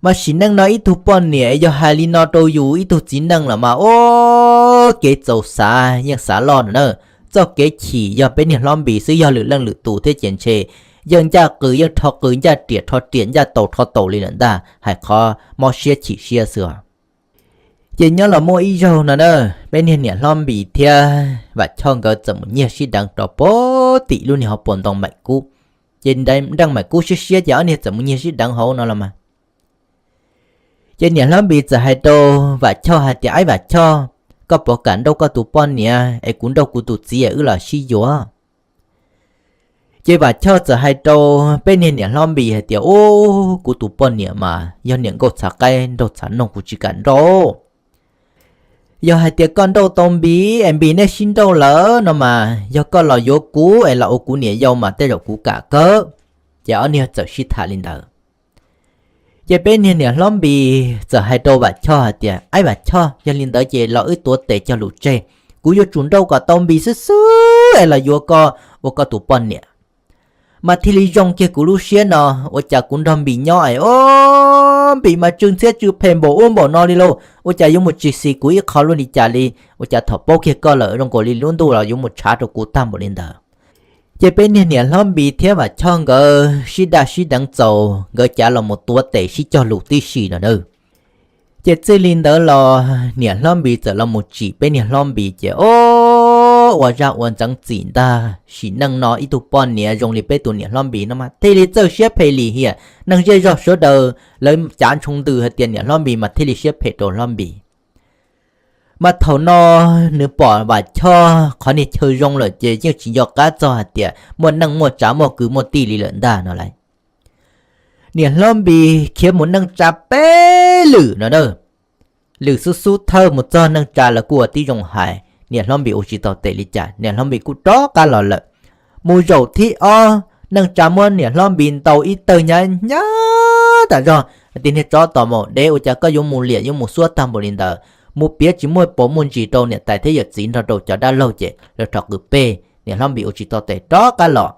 Mas sim neej no ib tug poj niam yog hais li no rau yus ib tug txiv neej los mas, ob, kev txaus xav yeej xav loj no na. Txoj kev chim yog peb niag hlob Npis xwb, yog lwm leej lwm tus thiab ces ntshe yeej ncaj qws yeej rho qws, ncaj riam rho riam, ncaj taus rho taus li lawm ntag, hais qhov mob siab chim siab xwb os. Ces nyob los muaj ib zaug no na, peb niag niam hlob Npis thiab Vam Choj nkawd txawm mus nyiag sib deev rau pem tim lub niag hauv paus ntoo Maim Kub. Ces nreej Maim Kub siab siab ces ob niag txawm mus nyiag sib deev hauv no los mas. Ces niam hlob Npis txawm hais rau Vam Choj hais tias, Aib Vam Choj, koj puas kam nrauj koj tus poj niam es kuv nrauj kuv tus txiv es wb los sib yuav? Ces Vam Choj txawm hais rau peb niag niam hlob Npis hais tias, Ub, kuv tus poj niam mas yog niam nkauj txhav qaib nraug txhav noog, kuv tsis kam nrauj. Yog hais tias koj nrauj tau Npis es Npis nej sib nrauj lawm no mas, yog koj los yuav kuv es los ua kuv niam yau mas tej zaum kuv kam kawg. Ces ob niag txawm sib tham li ntawd. Ces peb niag niam hlob Npis txawm hais rau Vam Choj hais tias, Aib Vam Choj, yog li ntawd ces los wb tuav tes cog lus tseg, kuv yuav tsum nrauj kom tau Npis xwb xwb es los yuav koj ua koj tus poj niam, mas thiaj li zoo kiag kuv lub siab no. Ua cas kuv nrog Npis nyob es, ob, Npis mas tsw ntxhiab tsw phem npaum ub npaum no li lauj, ua cas yuav mus tsis xis kuv ib qho luaj li cas li. Ua cas thaum paub kiag koj lawm zoo nkaus li lub ntuj los yuav mus tshav rau kuv tag npaum li ntawd. Ces peb niag niam hlob Npis thiab Vam Choj nkawd sib daj sib deev txaus, nkawd cav los mus tuav tes sib cog lus tib si no na. Ces txij li ntawd los niam hlob Npis txawm los mus tsim peb niag hlob Npis ces o, ua zaj ua ntxeev txim ntag. Sim neej no ib tug poj niam zoo li peb tus niam hlob Npis no mas thiaj li txawj siab phem lim hiam, neeg zej zog sawv daws lawv cav ntshoo ntws hais tias niam hlob Npis mas thiaj li siab phem rau hlob Npis. Mas thaum no nws pom Vam Choj qhov niag chaw zoo lawm ces yeej tsis nco qab txog hais tias muaj neej muaj tsav muaj kwv muaj tij li lawm ntag no lauj. Niam hlob Npis khiav mus neej tsa peb lwm no na. Lwm xub xub thawj mus txog neej tsa lawv kuj ua tib zoo hais, niam hlob Npis ua tsis tau tes li cas, niam hlob Npis kuj rov qab los lawm. Mus zaum thib ob, neej tsa muab niam hlob Npis ntaus ib tawg hnyav hnyav tas zog hais tias niag tsov tos maum dev, ua cas koj yuav mus liam yuav mus xuab tag npaum li ntawd, mus piav tsis muaj paus muaj ntsis rau niam tais thiab yawm txiv nrog rau cov dab laug ces lawv rho qw peb, niam hlob Npis ua tsis tau tes rov qab los.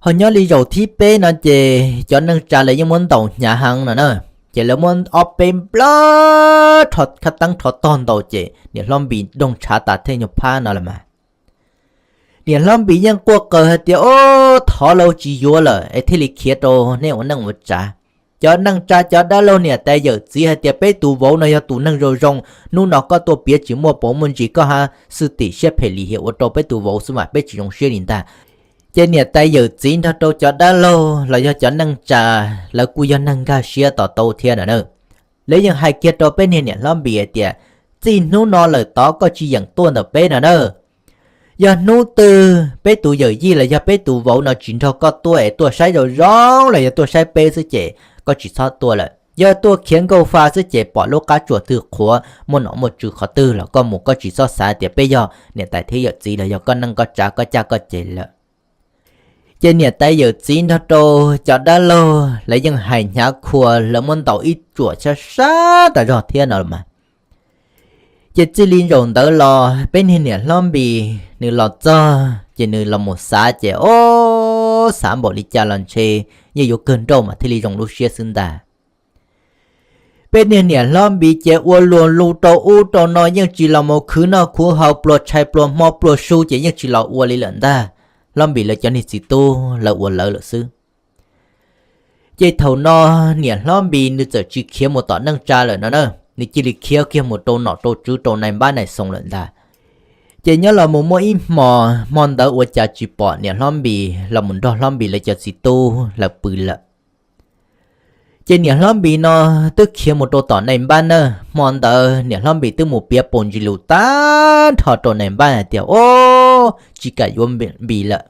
Ho nyob li zaum thib peb no ces cov neej tsa lawv yeej muab ntaus hnyav heev no na, ces lawv muab ob peb nplawg rho khab teeb rho tog ntaus ces niam hlob Npis doog tshav tas theej nyuag phab no los mas. Niam hlob Npis yeej quaj qw hais tias, Ob, thov lauj, tsis yuav lawm es thiaj li khiav rau nej ua neej ua tsav. Cov neej tsa cov dab laug niam tais yawm txiv hais tias peb tus vauv no yog tus neeg zoo zoo, hnub no koj tuaj piav tsis muaj paus muaj ntsis, koj hab xwb tim siab phem lim hiam ua rau peb tus vauv xwb mas peb tsis zoo siab li ntag. Ces niam tais yawm txiv nrog rau cov dab laug los yog cov neej tsa, lawv kuj yog neeg nkag siab to taub thiab no na. Lawv yeej hais kiag rau peb niag niam hlob Npis hais tias, Txij hnub no lawm tod koj tsis yeem tuaj ntawm peb no na. Yog hnub twg peb tus yawm yij los yog peb tus vauv no tsis nrog koj tuaj es tuaj saib zoo zoo los yog tuaj saib peb xwb ces koj tsis txhob tuaj lawm. Yog tuaj khiav nkauj fa xwb ces pom lub qab tsuas twg qhuav muaj nom muaj tswv qhov twg los koj mus, koj tsis txhob xav tias peb yog niam tais thiab yawm txiv los yog koj neej koj tsav koj caj koj ces lawm. Ces niam tais yawm txiv nrog rau cov dab laug lawv yeej hais hnyav khua, lawv muab ntaus ib tsuam sab sab tas zog thiab no los mas. Ces txij li zaum ntawd los peb niag niam hlob Npis nws los txog ces nws los mus xav ces, Ob, xav npaum li cas los ntshe yeej yuav kawg nrauj mas thiaj li zoo lub siab xwb ntag. Peb niag niam hlob Npis ces ua luag lus rau ub rau no yeej tsis los mus khwv noj khwv haus, pluas tshais pluas hmo pluas su ces yeej tsis los ua li lawm ntag. Hlob Npis lawv cov niag txiv tub lawv ua lawv lawm xwb. Ces thaum no niam hlob Npis nws txawm tsis khiav mus tom neej tsa lawm no na, nws cia li khiav kiag mus rau nom rau tswv rau nais npab nais xoo lawm ntag. Ces nyob los mus muaj ib hmo, hmo ntawd ua cas tsis pom niam hlob Npis los mus nrog hlob Npis lawv cov txiv tub lawv pw lawm. Ces niam hlob Npis no twb khiav mus rau tom nais npab na, hmo ntawd niam hlob Npis twb mus piav paus ntsis lus tag nrho rau nais npab hais tias, Ob, tsis kam yuav Npis lawm.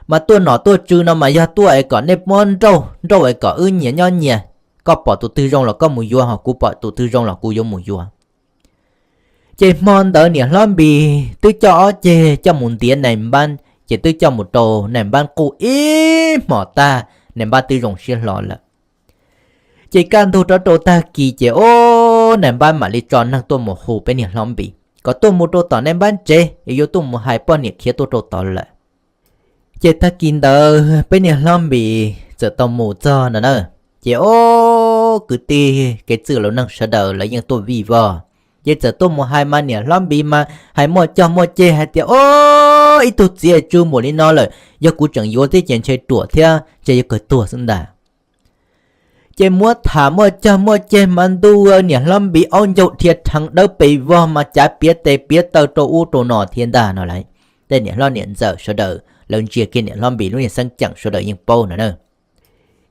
Mas tuaj nom tuaj tswv no mas yog tuaj es kom nej muab nrauj nrauj es kom wb nyias nyob nyias, koj pom tus twg zoo los koj mus yuav, ho kuv pom tus twg zoo los kuv yuav mus yuav. Ces hmo ntawd niam hlob Npis twb coj ob ceg coj mus ntiav nais npab, ces twb coj mus rau nais npab quj ib hmos tag, nais npab twb zoo siab hlo lawm. Ces kaj ntug rov rau tag kis ces, ob, nais npab mam li tso neeg tuaj mus hu peb niag hlob Npis kom tuaj mus rau tom nais npab tsev es yuav tuaj mus hais poj niam khiav tuaj rau tod lawm. Ces tag kis ntawd peb niag hlob Npis txawm tau mus txog no na, ces ob, kwv tij kev txwj laus neeg sawv daws lawv yeej tuaj vij vog. Ces txawm tuaj mus hais mas niam hlob Npis mas hais muaj cog muaj ceg hais tias, Ob, ib tug txiv tsw npaum li no lawm, yog kuv tseem yuav thiab ces ntshe ruam thiab ntshe yuav kawg tuag xwb ntag. Ces muab tham muaj cog muaj ceg mas ntuj, niam hlob Npis aub ncaug dhia rheev dawb pes vog mas cav piav tes piav taw rau ub rau no thiab ntag no lauj. Tej niam hlob niam ntxawm sawv daws lawv ntsia kiag niam hlob Npis lub niag xeeb ceem sawv daws yeej paub no na.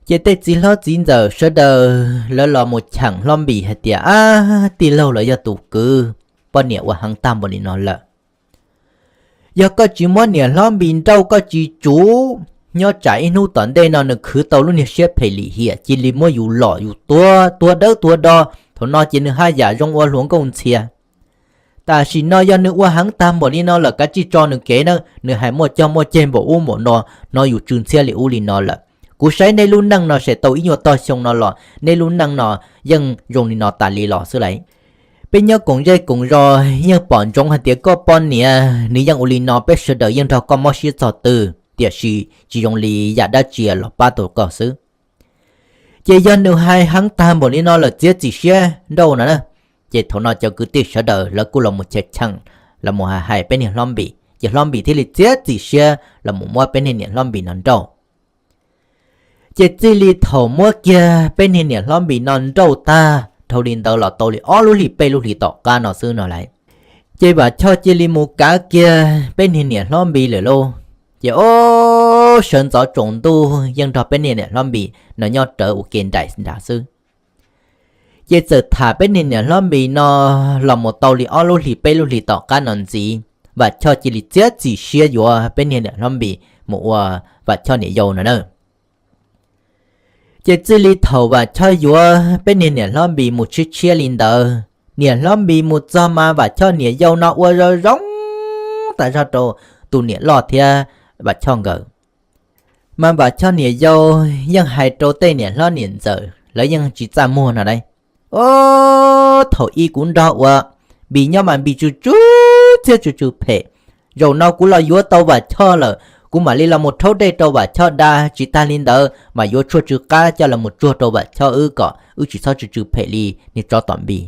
Ces tej txiv hlob txiv ntxawm sawv daws lawv los mus cheem hlob Npis hais tias, Ab, tij laug los yog tus kwv, poj niam ua heev tag npaum li no lawm. Yog koj tsis muab niam hlob Npis nrauj koj tsis tsum, nyob tsam ib hnub tom ntej no nws khwv tau lub niag siab phem lim hiam cia li muab yus lom yus tuag tuag dawb tuag do, thaum no ces nws haj yam zoo ua hluas nkauj ntxhias. Tam sim no yog nws ua heev tag npaum li no lawm kav tsij tso nws kev na, nws hais muaj cog muaj ceg npaum ub npaum no, hnov yus tsw ntxhiab li ub li no lawm. Kuv saib nej lub neej no saib tau ib nyuag tog xyoo no los nej lub neej no yeej zoo li no tas li los xwb lauj. Peb nyob koom zej koom zos yeej pom ntsoov hais tias koj poj niam nws yeej ua li no, peb sawv daws yeej nrog koj mob siab txog twg, tiam sis tsis zoo li yam dab tsi los pab tau koj xwb. Ces yog nws hais heev tag npaum li no lawm txiav txim siab nrauj no na. Ces thaum no cov kwv tij sawv daws lawv kuj los mus cheem cheem, los mus hais hais peb niag hlob Npis, Ces Hlob Npis thiaj li txiav txim siab los mus muab peb niag niam Hlob Npis no nrauj. Ces txij li thaum muab kiag peb niag niam Hlob Npis no nrauj tag, dhau li ntawd los tau li ob lub hlis peb lub hlis tom qab no xwb no lauj, ces Vam Choj cia li mus kav kiag peb niag niam Hlob Npis lawm lauj. Ces ob sawv ntxov tsaus ntuj yeej nrog peb niag niam Hlob Npis no nyob rawv ua ke nraim nrad xwb. Ces txawm tham peb niag niam Hlob Npis no los mus tau li ob lub hlis peb lub hlis tom qab no ntxiv, Vam Choj cia li txiav txim siab yuav peb niag niam Hlob Npis mus ua Vam Choj niam yau no na. Ces txij li thaum Vam Choj yuav peb niag niam Hlob Npis mus tshiab tshiab li ntawd, niam Hlob Npis mus txog mas Vam Choj niam yau no ua zoo zoo tas zog rau tus niam loj thiab Vam Choj nkawd. Mas Vam Choj niam yau yeej hais rau tej niam hlob niam ntxawm lawv yeej tsis txaj muag no lauj. Ob thaum ub kuv nrog ua Npis nyob mas Npis tsw tsw txhiab tsw tsw phem. Zaum no kuv los yuav tau Vam Choj lawm, kuv mam li los mus rhaub dej rau Vam Choj da, tsis tag li ntawd mas yuav tshuaj tsw qab coj los mus tsuag rau Vam Choj wb kom wb tsis txhob tsw tsw phem li niag tsov tom Npis.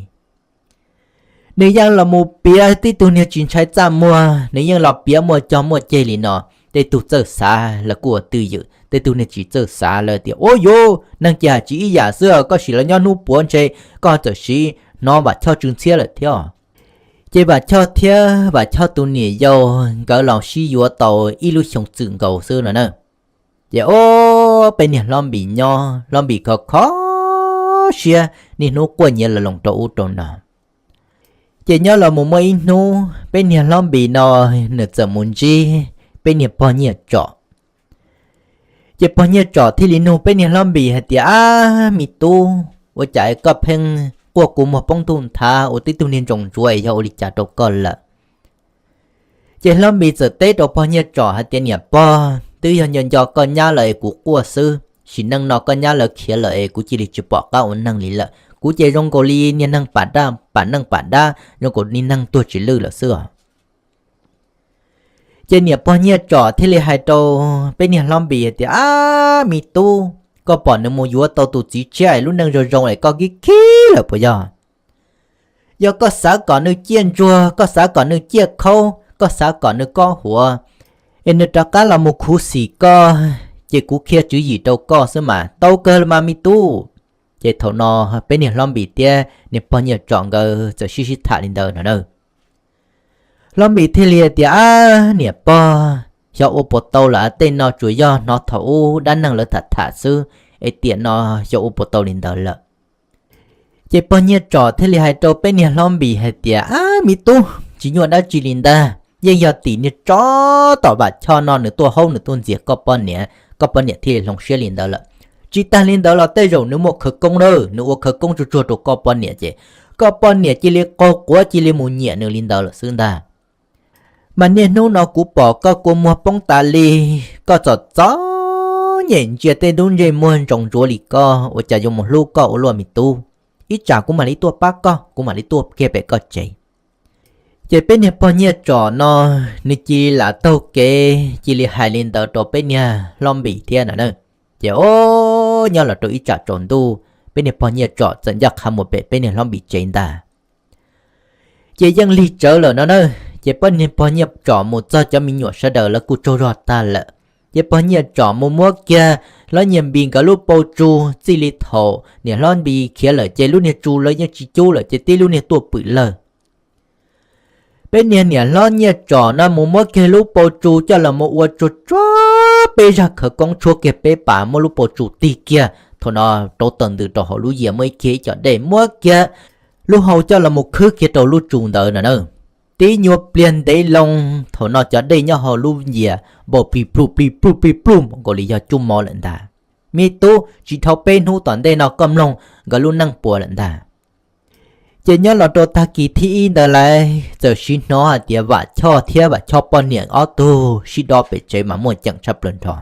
Nws yeej los mus piav tib tug niag tsis ntshai txaj muag, nws yeej los piav muaj cog muaj ceg li no. Tej tug txawj xav lawv kuj ua twj ywm, tej tug niag tsis txawj xav lawv tias, ua yuv, neeg ces hais tsis ib yam xwb, koj sim los nyob hnub puav ntshe koj txawm sim hnov Vam Choj tsw ntxhiab lawm thiab. Ces Vam Choj thiab Vam Choj tus niam yau nkawd los sib yuav tau ib lub xyoo txwm nkaus xwb no na. Ces ob peb niag Hlob Npis nyob, Hlob Npis khov kho siab niaj hnub quaj nyiav los loos rau ub rau no. Ces nyob los mus muaj ib hnub peb niag Hlob Npis no nws txawm mus ntsib peb niag pog Nyiaj Tsom. Ces pog Nyiaj Tsom thiaj li nug peb niag Hlob Npis hais tias, ab me tub, ua cas koj pheej quaj kua muag poob ntuj nthav ua tib tug niag ntsoos ntsuav es yog ua li cas rau koj lawm? Ces Hlob Npis txawm teb rau pog Nyiaj Tsom hais tias, niam pog, twb yog nco nco koj nyab lawm es kuv quaj xwb, sim neej no koj nyab lawv khiav lawm es kuv cia li tsis pom qab ua neeg li lawm. Kuv ces zoo nkaus li niag neeg pam dab, pam neej pam dab, zoo nkaus li neeg tuag tsis lwj lawm xwb os. Ces niam pog Nyiaj Tsom thiaj li hais rau peb niag Hlob Npis hais tias, ab me tub, koj pom nws mus yuav tau tus txiv tshiab es lub neej zoo zoo es koj khib khib lawm puas yog? Yog koj xav kom nws ciaj ntsuag, koj xav kom nws ciaj khaub, koj xav kom nws kob huav, es nws rov qab los mus khuv xim koj, ces kuv qhia tswv yim rau koj xwb mas tau kawg mas me tub. Ces thaum no peb niag Hlob Npis thiab niag pog Nyiaj Tsom nkawd txawm sib sib tham li ntawd no na. Hlob Npis thiaj li tias, ab niam pog, xyov ua puas tau lawm, tej no tsuas yog hnov thaum ub dab neeg lawv tham tham xwb, es tiam no xyov ua puas tau li ntawd lawm. Ces pog Nyiaj Tsom thiaj li hais rau peb niag Hlob Npis hais tias, ab me tub, tsis nyuaj dab tsi li ntag, yeej yog tim niag tsov tom Vam Choj no nws tuaj haub nws tuaj ntxias koj poj niam, koj poj niam thiaj li hloov siab li ntawd lawm. Tsis tag li ntawd los tej zaum nws muaj khawv koob na, nws ua khawv koob tsuag tsuag rau koj poj niam ces koj poj niam cia li qaug quav cia li mus nyiam nws li ntawd lawm xwb ntag. Mas niaj hnub no kuv pom koj kua muag poob tas li, koj txom txom nyem ntsia tej tub ntsej muag ntsoos ntsuav li koj ua cas yuav mus hlub koj ua luaj me tub. Ib tsam kuv mam li tuaj pab koj, kuv mam li tuaj kiag pem koj tsev. Ces peb niag pog Nyiaj Tsom no nws cia li lam taug kev cia li hais li ntawd rau peb niag Hlob Npis thiab no na. Ces o, nyob los rau ib tsam tsaus ntuj, peb niag pog Nyiaj Tsom txawm ncaj qha mus pem peb niag Hlob Npis tsev ntag. Ces yeej lig tsawv lawm no na. Ces peb niag pog Nyiaj Tsom mus txog cov me nyuam sawv daws lawv kuj tsaug zog tag lawm. Ces pog Nyiaj Tsom mus muab kiag Hlob Nyiaj Npis nkawd lub paus tsu, txij li thaum niam Hlob Npis khiav lawm ces lub niag tsu lawv yeej tsis cub lawm ces tib lub niag tuaj pwm lawg. Peb niag niam Hlob Nyiaj Tsom no mus muab kiag lub paus tsu coj los mus ua tsuag tsuag peb zaj khawv koob tshuab kiag peb pas muab lub paus tsu tig kiag. Thaum no rauv taws ntws rau hauv lub yias muaj ib kiag ib co dej muab kiag lub hau coj los mus khwb kiag rau lub tsu ntawd no na. Tib nyuag pliag ntev loo, thaum no cov dej nyob hauv lub yias npau plig plug plig plug plig plug nkaus li yog cub mov lawm ntag. Me tub, tsis dhau peb hnub tom ntej no koj mloog nkawd lub neej puas lawm ntag. Ces nyob los rau tag kis thib ib ntawd lawm txawm siv hnov hais tias Vam Choj thiab Vam Choj poj niam ob tug sib dob pem tsev mas muaj ceem tshaj plaws nrho.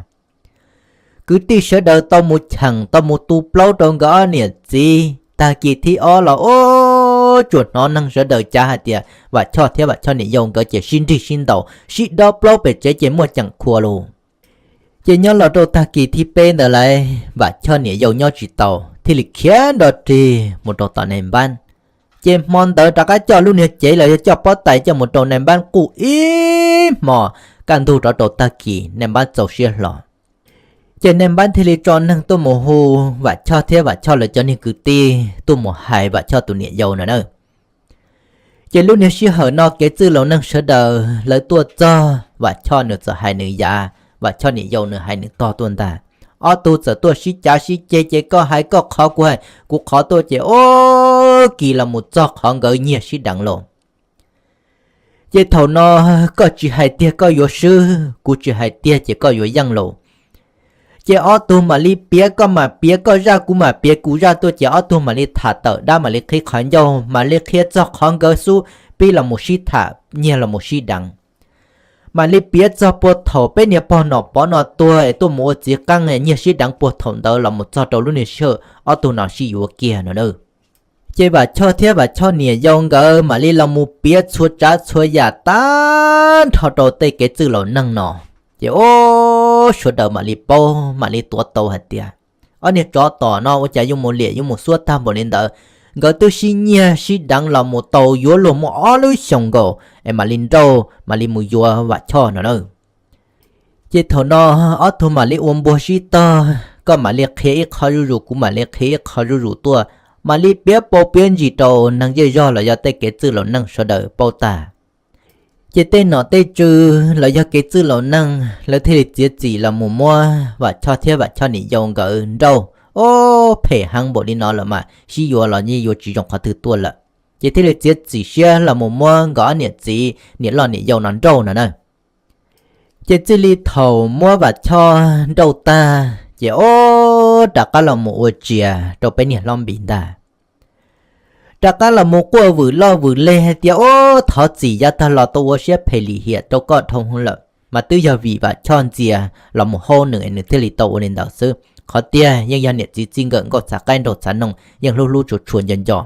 Kwv tij sawv daws tau mus cheem tau mus tu plaub rau nkawd ob niam txiv. Tag kis thib ob los ub, tsuas hnov neeg sawv daws cav hais tias Vam Choj thiab Vam Choj niam yau nkawd ces sib nrig sib ntaus sib dob plaub pem tsev ces muaj ceem qhua lus. Ces nyob los rau tag kis thib peb ntawd lawm Vam Choj niam yau nyob tsis tau thiaj li khiav nrov rig mus rau tom Nais Npab. Ces hmo ntawd rov qab coj lub niag cev los yog coj pob tais coj mus rau nais npab quj ib hmo, kaj ntug rov rau tag kis nais npab txaus siab hlo. Ces nais npab thiaj li tso neeg tuaj mus hu Vam Choj thiab Vam Choj lawv cov niag kwv tij tuaj mus hais Vam Choj tus niam yau no na. Ces lub niag sij hawm no kev txwj laus neeg sawv daws lawv tuaj txog, Vam Choj nws txawm hais nws yav, Vam Choj niam yau nws hais nws tog tuaj ntag. Ob tug txawm tuaj sib cav sib ceg, ces koj hais koj qhov, kuv hais kuv qhov tuaj, ces ob kis los mus txog qhov nkawd nyiag sib deev lauj. Ces thaum no koj tsis hais tiag koj yuav swb, kuv tsis hais tiag ces koj yuav yeej lauj. Ces ob tug mam li piav, koj mam piav koj zaj, kuv mam piav kuv zaj tuaj, ces ob tug mam li tham tawm dab, mam li qhib qhov ncauj, mam li qhia txog qhov nkawd xub pib los mus sib tham nyiag los mus sib deev. Mam li piav txog puag thaum peb niag pog Nom Pov no tuag es tuaj mus ua txiv qeej nyiag sib deev puag thaum ntawd los mus txog rau lub niag sij hawm ob tug no sib yuav kiag no na. Ces Vam Choj thiab Vam Choj niam yau nkawd mam li los mus piav txhua tsav txhua yam tag nrho rau tej kev txwj laus neeg no. Ces ob sawv daws mam li paub, mam li tuav tau hais tias ob niag tsov tom no ua cas yuav mus liam yuav mus xuab tag npaum li ntawd. Nkawd twb sib nyiag sib deev los mus tau yuav luag muaj ob lub xyoos nkaus es mam li nrauj, mam li mus yuav Vam Choj no na. Ces thaum no ob tug mam li ua npuag sib tog, koj mam li qhia ib qho zuj zus, kuv mam li qhia ib qho zuj zus tuaj, mam li piav paus piav ntsis rau neeg zej zog los yog tej kev txwj laus neeg sawv daws paub tag. Ces tej nom tej tswv los yog kev txwj laus neeg lawv thiaj li txiav txim los mus muab Vam Choj thiab Vam Choj niam yau nkawd nrauj. Ob, phem heev npaum li no lawm mas sib yuav los yeej yuav tsis zoo qhov twg tuaj lawm. Ces thiaj li txiav txim siab los mus muab nkawd ob niam txiv niam loj niam yau no nrauj no na. Ces txij li thaum muab Vam Choj nrauj tag ces ob rov qab los mus ua tsias rau peb niag Hlob Npis ntag. Rov qab los mus quaj vwm loj vwm leg hais tias ob, thov txim yav tag los tau ua siab phem lim hiam rau koj dhau hwv lawm, mas twb yog vim Vam Choj ntxias los mus haub nws es nws thiaj li tau ua li ntawd xwb. Qhov tiag yeej yog niam txiv txij nkawm nkauj txhav qaib nraug txhav noog yeej hlub hlub tshua tshua nco nco.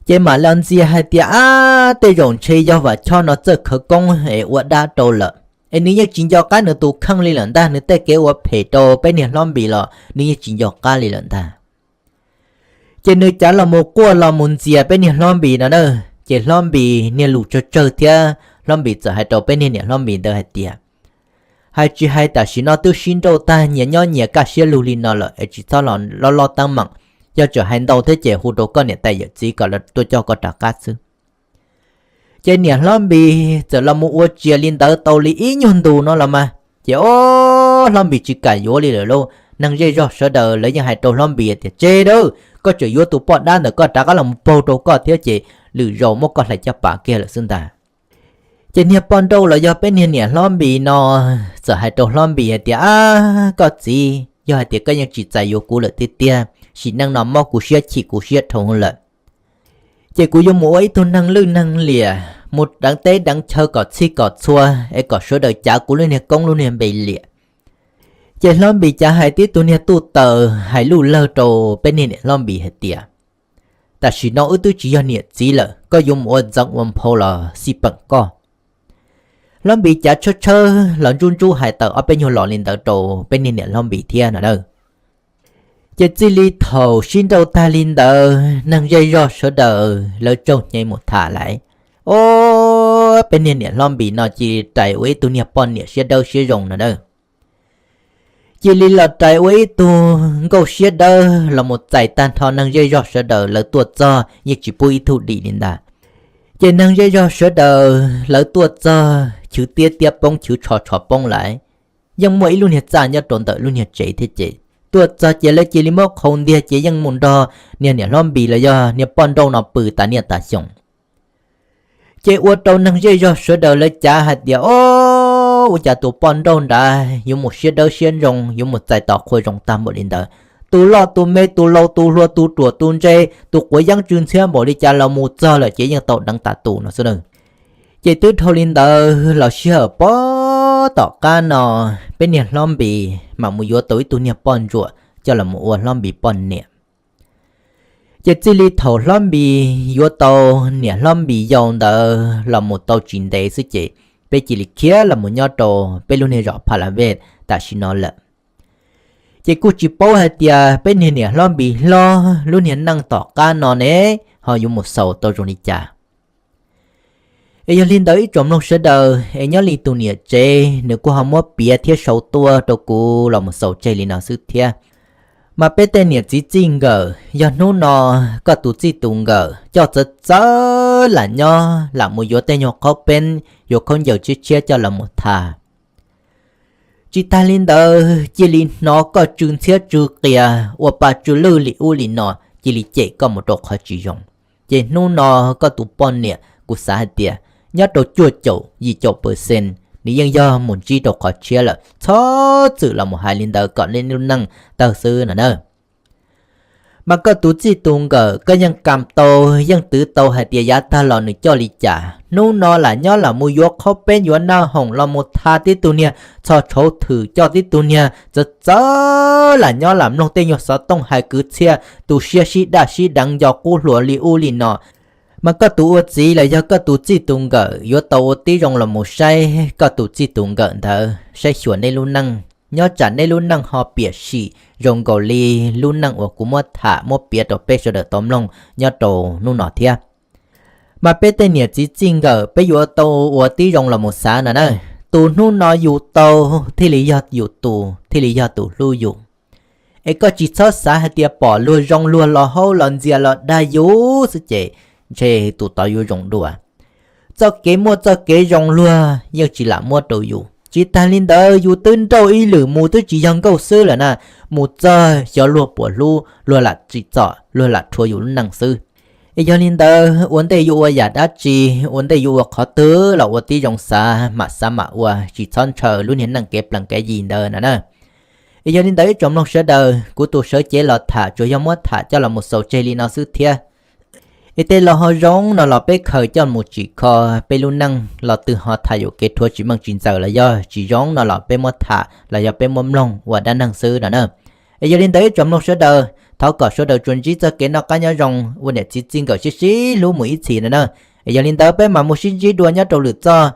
Ces mam li ntxias hais tias ab, tej zaum ntshe yog Vam Choj no txawj khawv koob es ua dab rau lawm, es nws yeej tsis nco qab nws tus kheej li lawm ntag, nws tej kev ua phem rau peb niag Hlob Npis los nws yeej tsis nco qab li lawm ntag. Ces nws cav los mus quaj los mus ntxias peb niag Hlob Npis no na. Ces Hlob Npis niag lus tsawg tsawg thiab Hlob Npis txawm hais rau peb niag niam Hlob Npis ntawd hais tias hais tsis hais tam sim no twb sib nrauj tag, nyias nyob nyias kaj siab lug li no lawm es tsis txhob los loj loj teeb meem. Yog tseem hais ntau thiab ces hu rau koj niam tais yawm txiv kom lawv tuaj coj koj rov qab xwb. Ces niam Hlob Npis txawm los mus ua tsias li ntawd tau li ib nyuag ntus no los mas ces ob, Hlob Npis tsis kam yuav li lawm lauj. Neeg zej zog sawv daws lawv yeej hais rau Hlob Npis tias tseg dawb, koj tseem yuav tus poj dab ntawm koj rov qab los mus paug rau koj thiab ces lwm zaus muab koj hlais caj pas kiag lawm xwb ntag. Ces niag poj nrauj los yog peb niag niam Hlob Npis no txawm hais rau Hlob Npis hais tias ab, koj txiv, yog hais tias koj yeej tsis txais yuav kuv lawm tiag tiag, sim neej no mob kuv siab chim kuv siab dhau lawm, ces kuv yuav mus ua ib tug neeg lwj neeg liam mus deev teb deev chaw kom txhij kom txhua es kom sawv daws cav kuv lub niag koob lub niag npe liam. Ces Hlob Npis cav hais tib tug niag tuj taws hais luj lawg rau peb niag niam Hlob Npis hais tias tam sim no wb twb tsis yog niam txiv lawm, koj yuav mus ua ntxeev ua nphau los xij peem koj. Hlob Npis cav tshawb tshawb los ntsuj ntsuj hais tawm ob peb nyuag los li ntawd rau peb niag niam Hlob Npis thiab no na. Ces txij li thaum sib nrauj tag li ntawd neeg zej zog sawv daws lawv tsaug hnyev mus tham lawm, ob, peb niag niam Hlob Npis no cia li rais ua ib tug niag poj niam siab dawb siab zoo no na. Cia li los rais ua ib tug nkauj siab dawb los mus txais tag nrho neeg zej zog sawv daws lawv tuaj txog yeej tsis pub ib tug dim li ntag. Ces neeg zej zog sawv daws lawv tuaj txog chwv tiab tiab poob chwv tsho tsho poob lawm, yeej muaj ib lub niag txaj nyob rau ntawm lub niag tsev thiab ces tuaj txog ces lawv cia li muab qhau ntiag ces yeej mus nrog niag niam Hlob Npis los yog niag poj nrauj no pw tas niaj tas xyoo. Ces ua rau neeg zej zog sawv daws lawv cav hais tias ob, ua cas tus poj nrauj nrad yuav mus siab dawb siab zoo, yuav mus txais tos qhua zoo tag npaum li ntawd. Tus loj tus me, tus laus tus hluas, tus ruam tus ntse, tus quav yeeb tsw ntxhiab npaum li cas los mus txog lawm ces yeej tau deev tas tus no xwb na. Ces twb dhau li ntawd los sij hawm pog tom qab no peb niag Hlob Npis mam mus yuav tau ib tug niag poj ntsuam coj los mus ua Hlob Npis poj niam. Ces txij li thaum Hlob Npis yuav tau niam Hlob Npis yau ntawd los mus tau tsis ntev xwb ces peb cia li khiav los mus nyob rau peb lub niag zos Pha La Vej tam sim no lawm. Ces kuj tsis paub hais tias peb niag niam Hlob Npis hlob lub niag neej tom qab no ne ho yuav mus xaus tau zoo li cas. Es yog li ntawd ib tsoom mloog sawv daws, es nyob li tus niam tsev nws kuj ho muab piav thiab sau tuaj rau kuv los mus xaus tseg li no xwb thiab. Mas peb tej niam txiv txij nkawm, yog hnub no koj tus txij tus nkawm coj txawv txawv lam nyob lam mus yuav tej nyuag qhaub peeb, yuav khaub ncaws tshiab tshiab coj los mus tha. Tsis tag li ntawd, cia li hnov koj tsw ntxhiab tsw qias ua pa tsw lwj li ub li no, cia li cem koj mus rau qhov tsis zoo. Ces hnub no koj tus poj niam kuv xav hais tias nyob rau cuaj caum yim caum percent nws yeej yog mus ntsib rau qhov tshiab lawm. Txhob txwm los mus hais li ntawd kom nej lub neej tawg xwb no na. Mas koj tus txij tus nkawm koj yeej kam tau, yeej twv tau hais tias yav tag los nws coj li cas, hnub no lam nyob lam mus yuav qhaub peeb yuav naj hoom los mus tha tib tug niag txhos tshauv thwm, coj tib tug niag txawv txawv lam nyob lam mloog tej nyuag xov tooj hais kwv txhiaj, tu siab sib daj sib deev nco qub hluas li ub li no. Mas koj tus ua txiv los yog koj tus txij tus nkawm yuav tau ua tib zoo los mus saib koj tus txij tus nkawm ntawd, saib xyuas nej lub neej, nyob tsam nej lub neej ho piam sim zoo nkaus li lub neej uas kuv muab tham muab piav rau peb sawv daws tau mloog nyob rau hnub no thiab. Mas peb tej niam txiv txij nkawm peb yuav tau ua tib zoo los mus xav no na. Tus hnub no yus tau thiaj li yog yus tus, thiaj li yog tus hlub yus. Es koj tsis txhob xav hais tias pom luag zoo luag los haub los ntxias los dag yus xwb ces ntshe tus tod yuav zoo dua. Txoj kev muaj txoj kev zoo luag yeej tsis lam muab rau yus. Tsis tag li ntawd yus twb nrauj ib lwm mus twb tsis yog nkauj xwb lawm na, mus txog xyov luag puas hlub, luag lam tsim txom, luag lam rhuav yus lub neej xwb. Es yog li ntawd ua ntej yuav ua yam dab tsi, ua ntej yuav ua qhov twg los ua tib zoo xav, mam xav mam ua, tsis txhob ntshaw lub niag neej kev plees kev yi ntawd no na. Es yog li ntawd ib tsoom mloog sawv daws, kuv tus sawv cev los tham tsuas yog muab tham coj los mus xaus tseg li no xwb thiab. Es tej lo ho zoo no los peb khaws coj mus tsim kho peb lub neej, lo twg ho tham yuam kev rhuav tsis meej tsis ntxaws los yog tsis zoo no los peb muab tham los yog peb muab mloog ua dab neeg xwb no na. Es yog li ntawd ib tsoom mloog sawv daws, thov kom sawv daws tsuas ntsib txoj kev noj qab nyob zoo, ua niam txiv txij nkawm sib sib hlub mus ib txhis no na. Es yog li ntawd peb mam mus sib ntsib dua nyob rau lwm txoj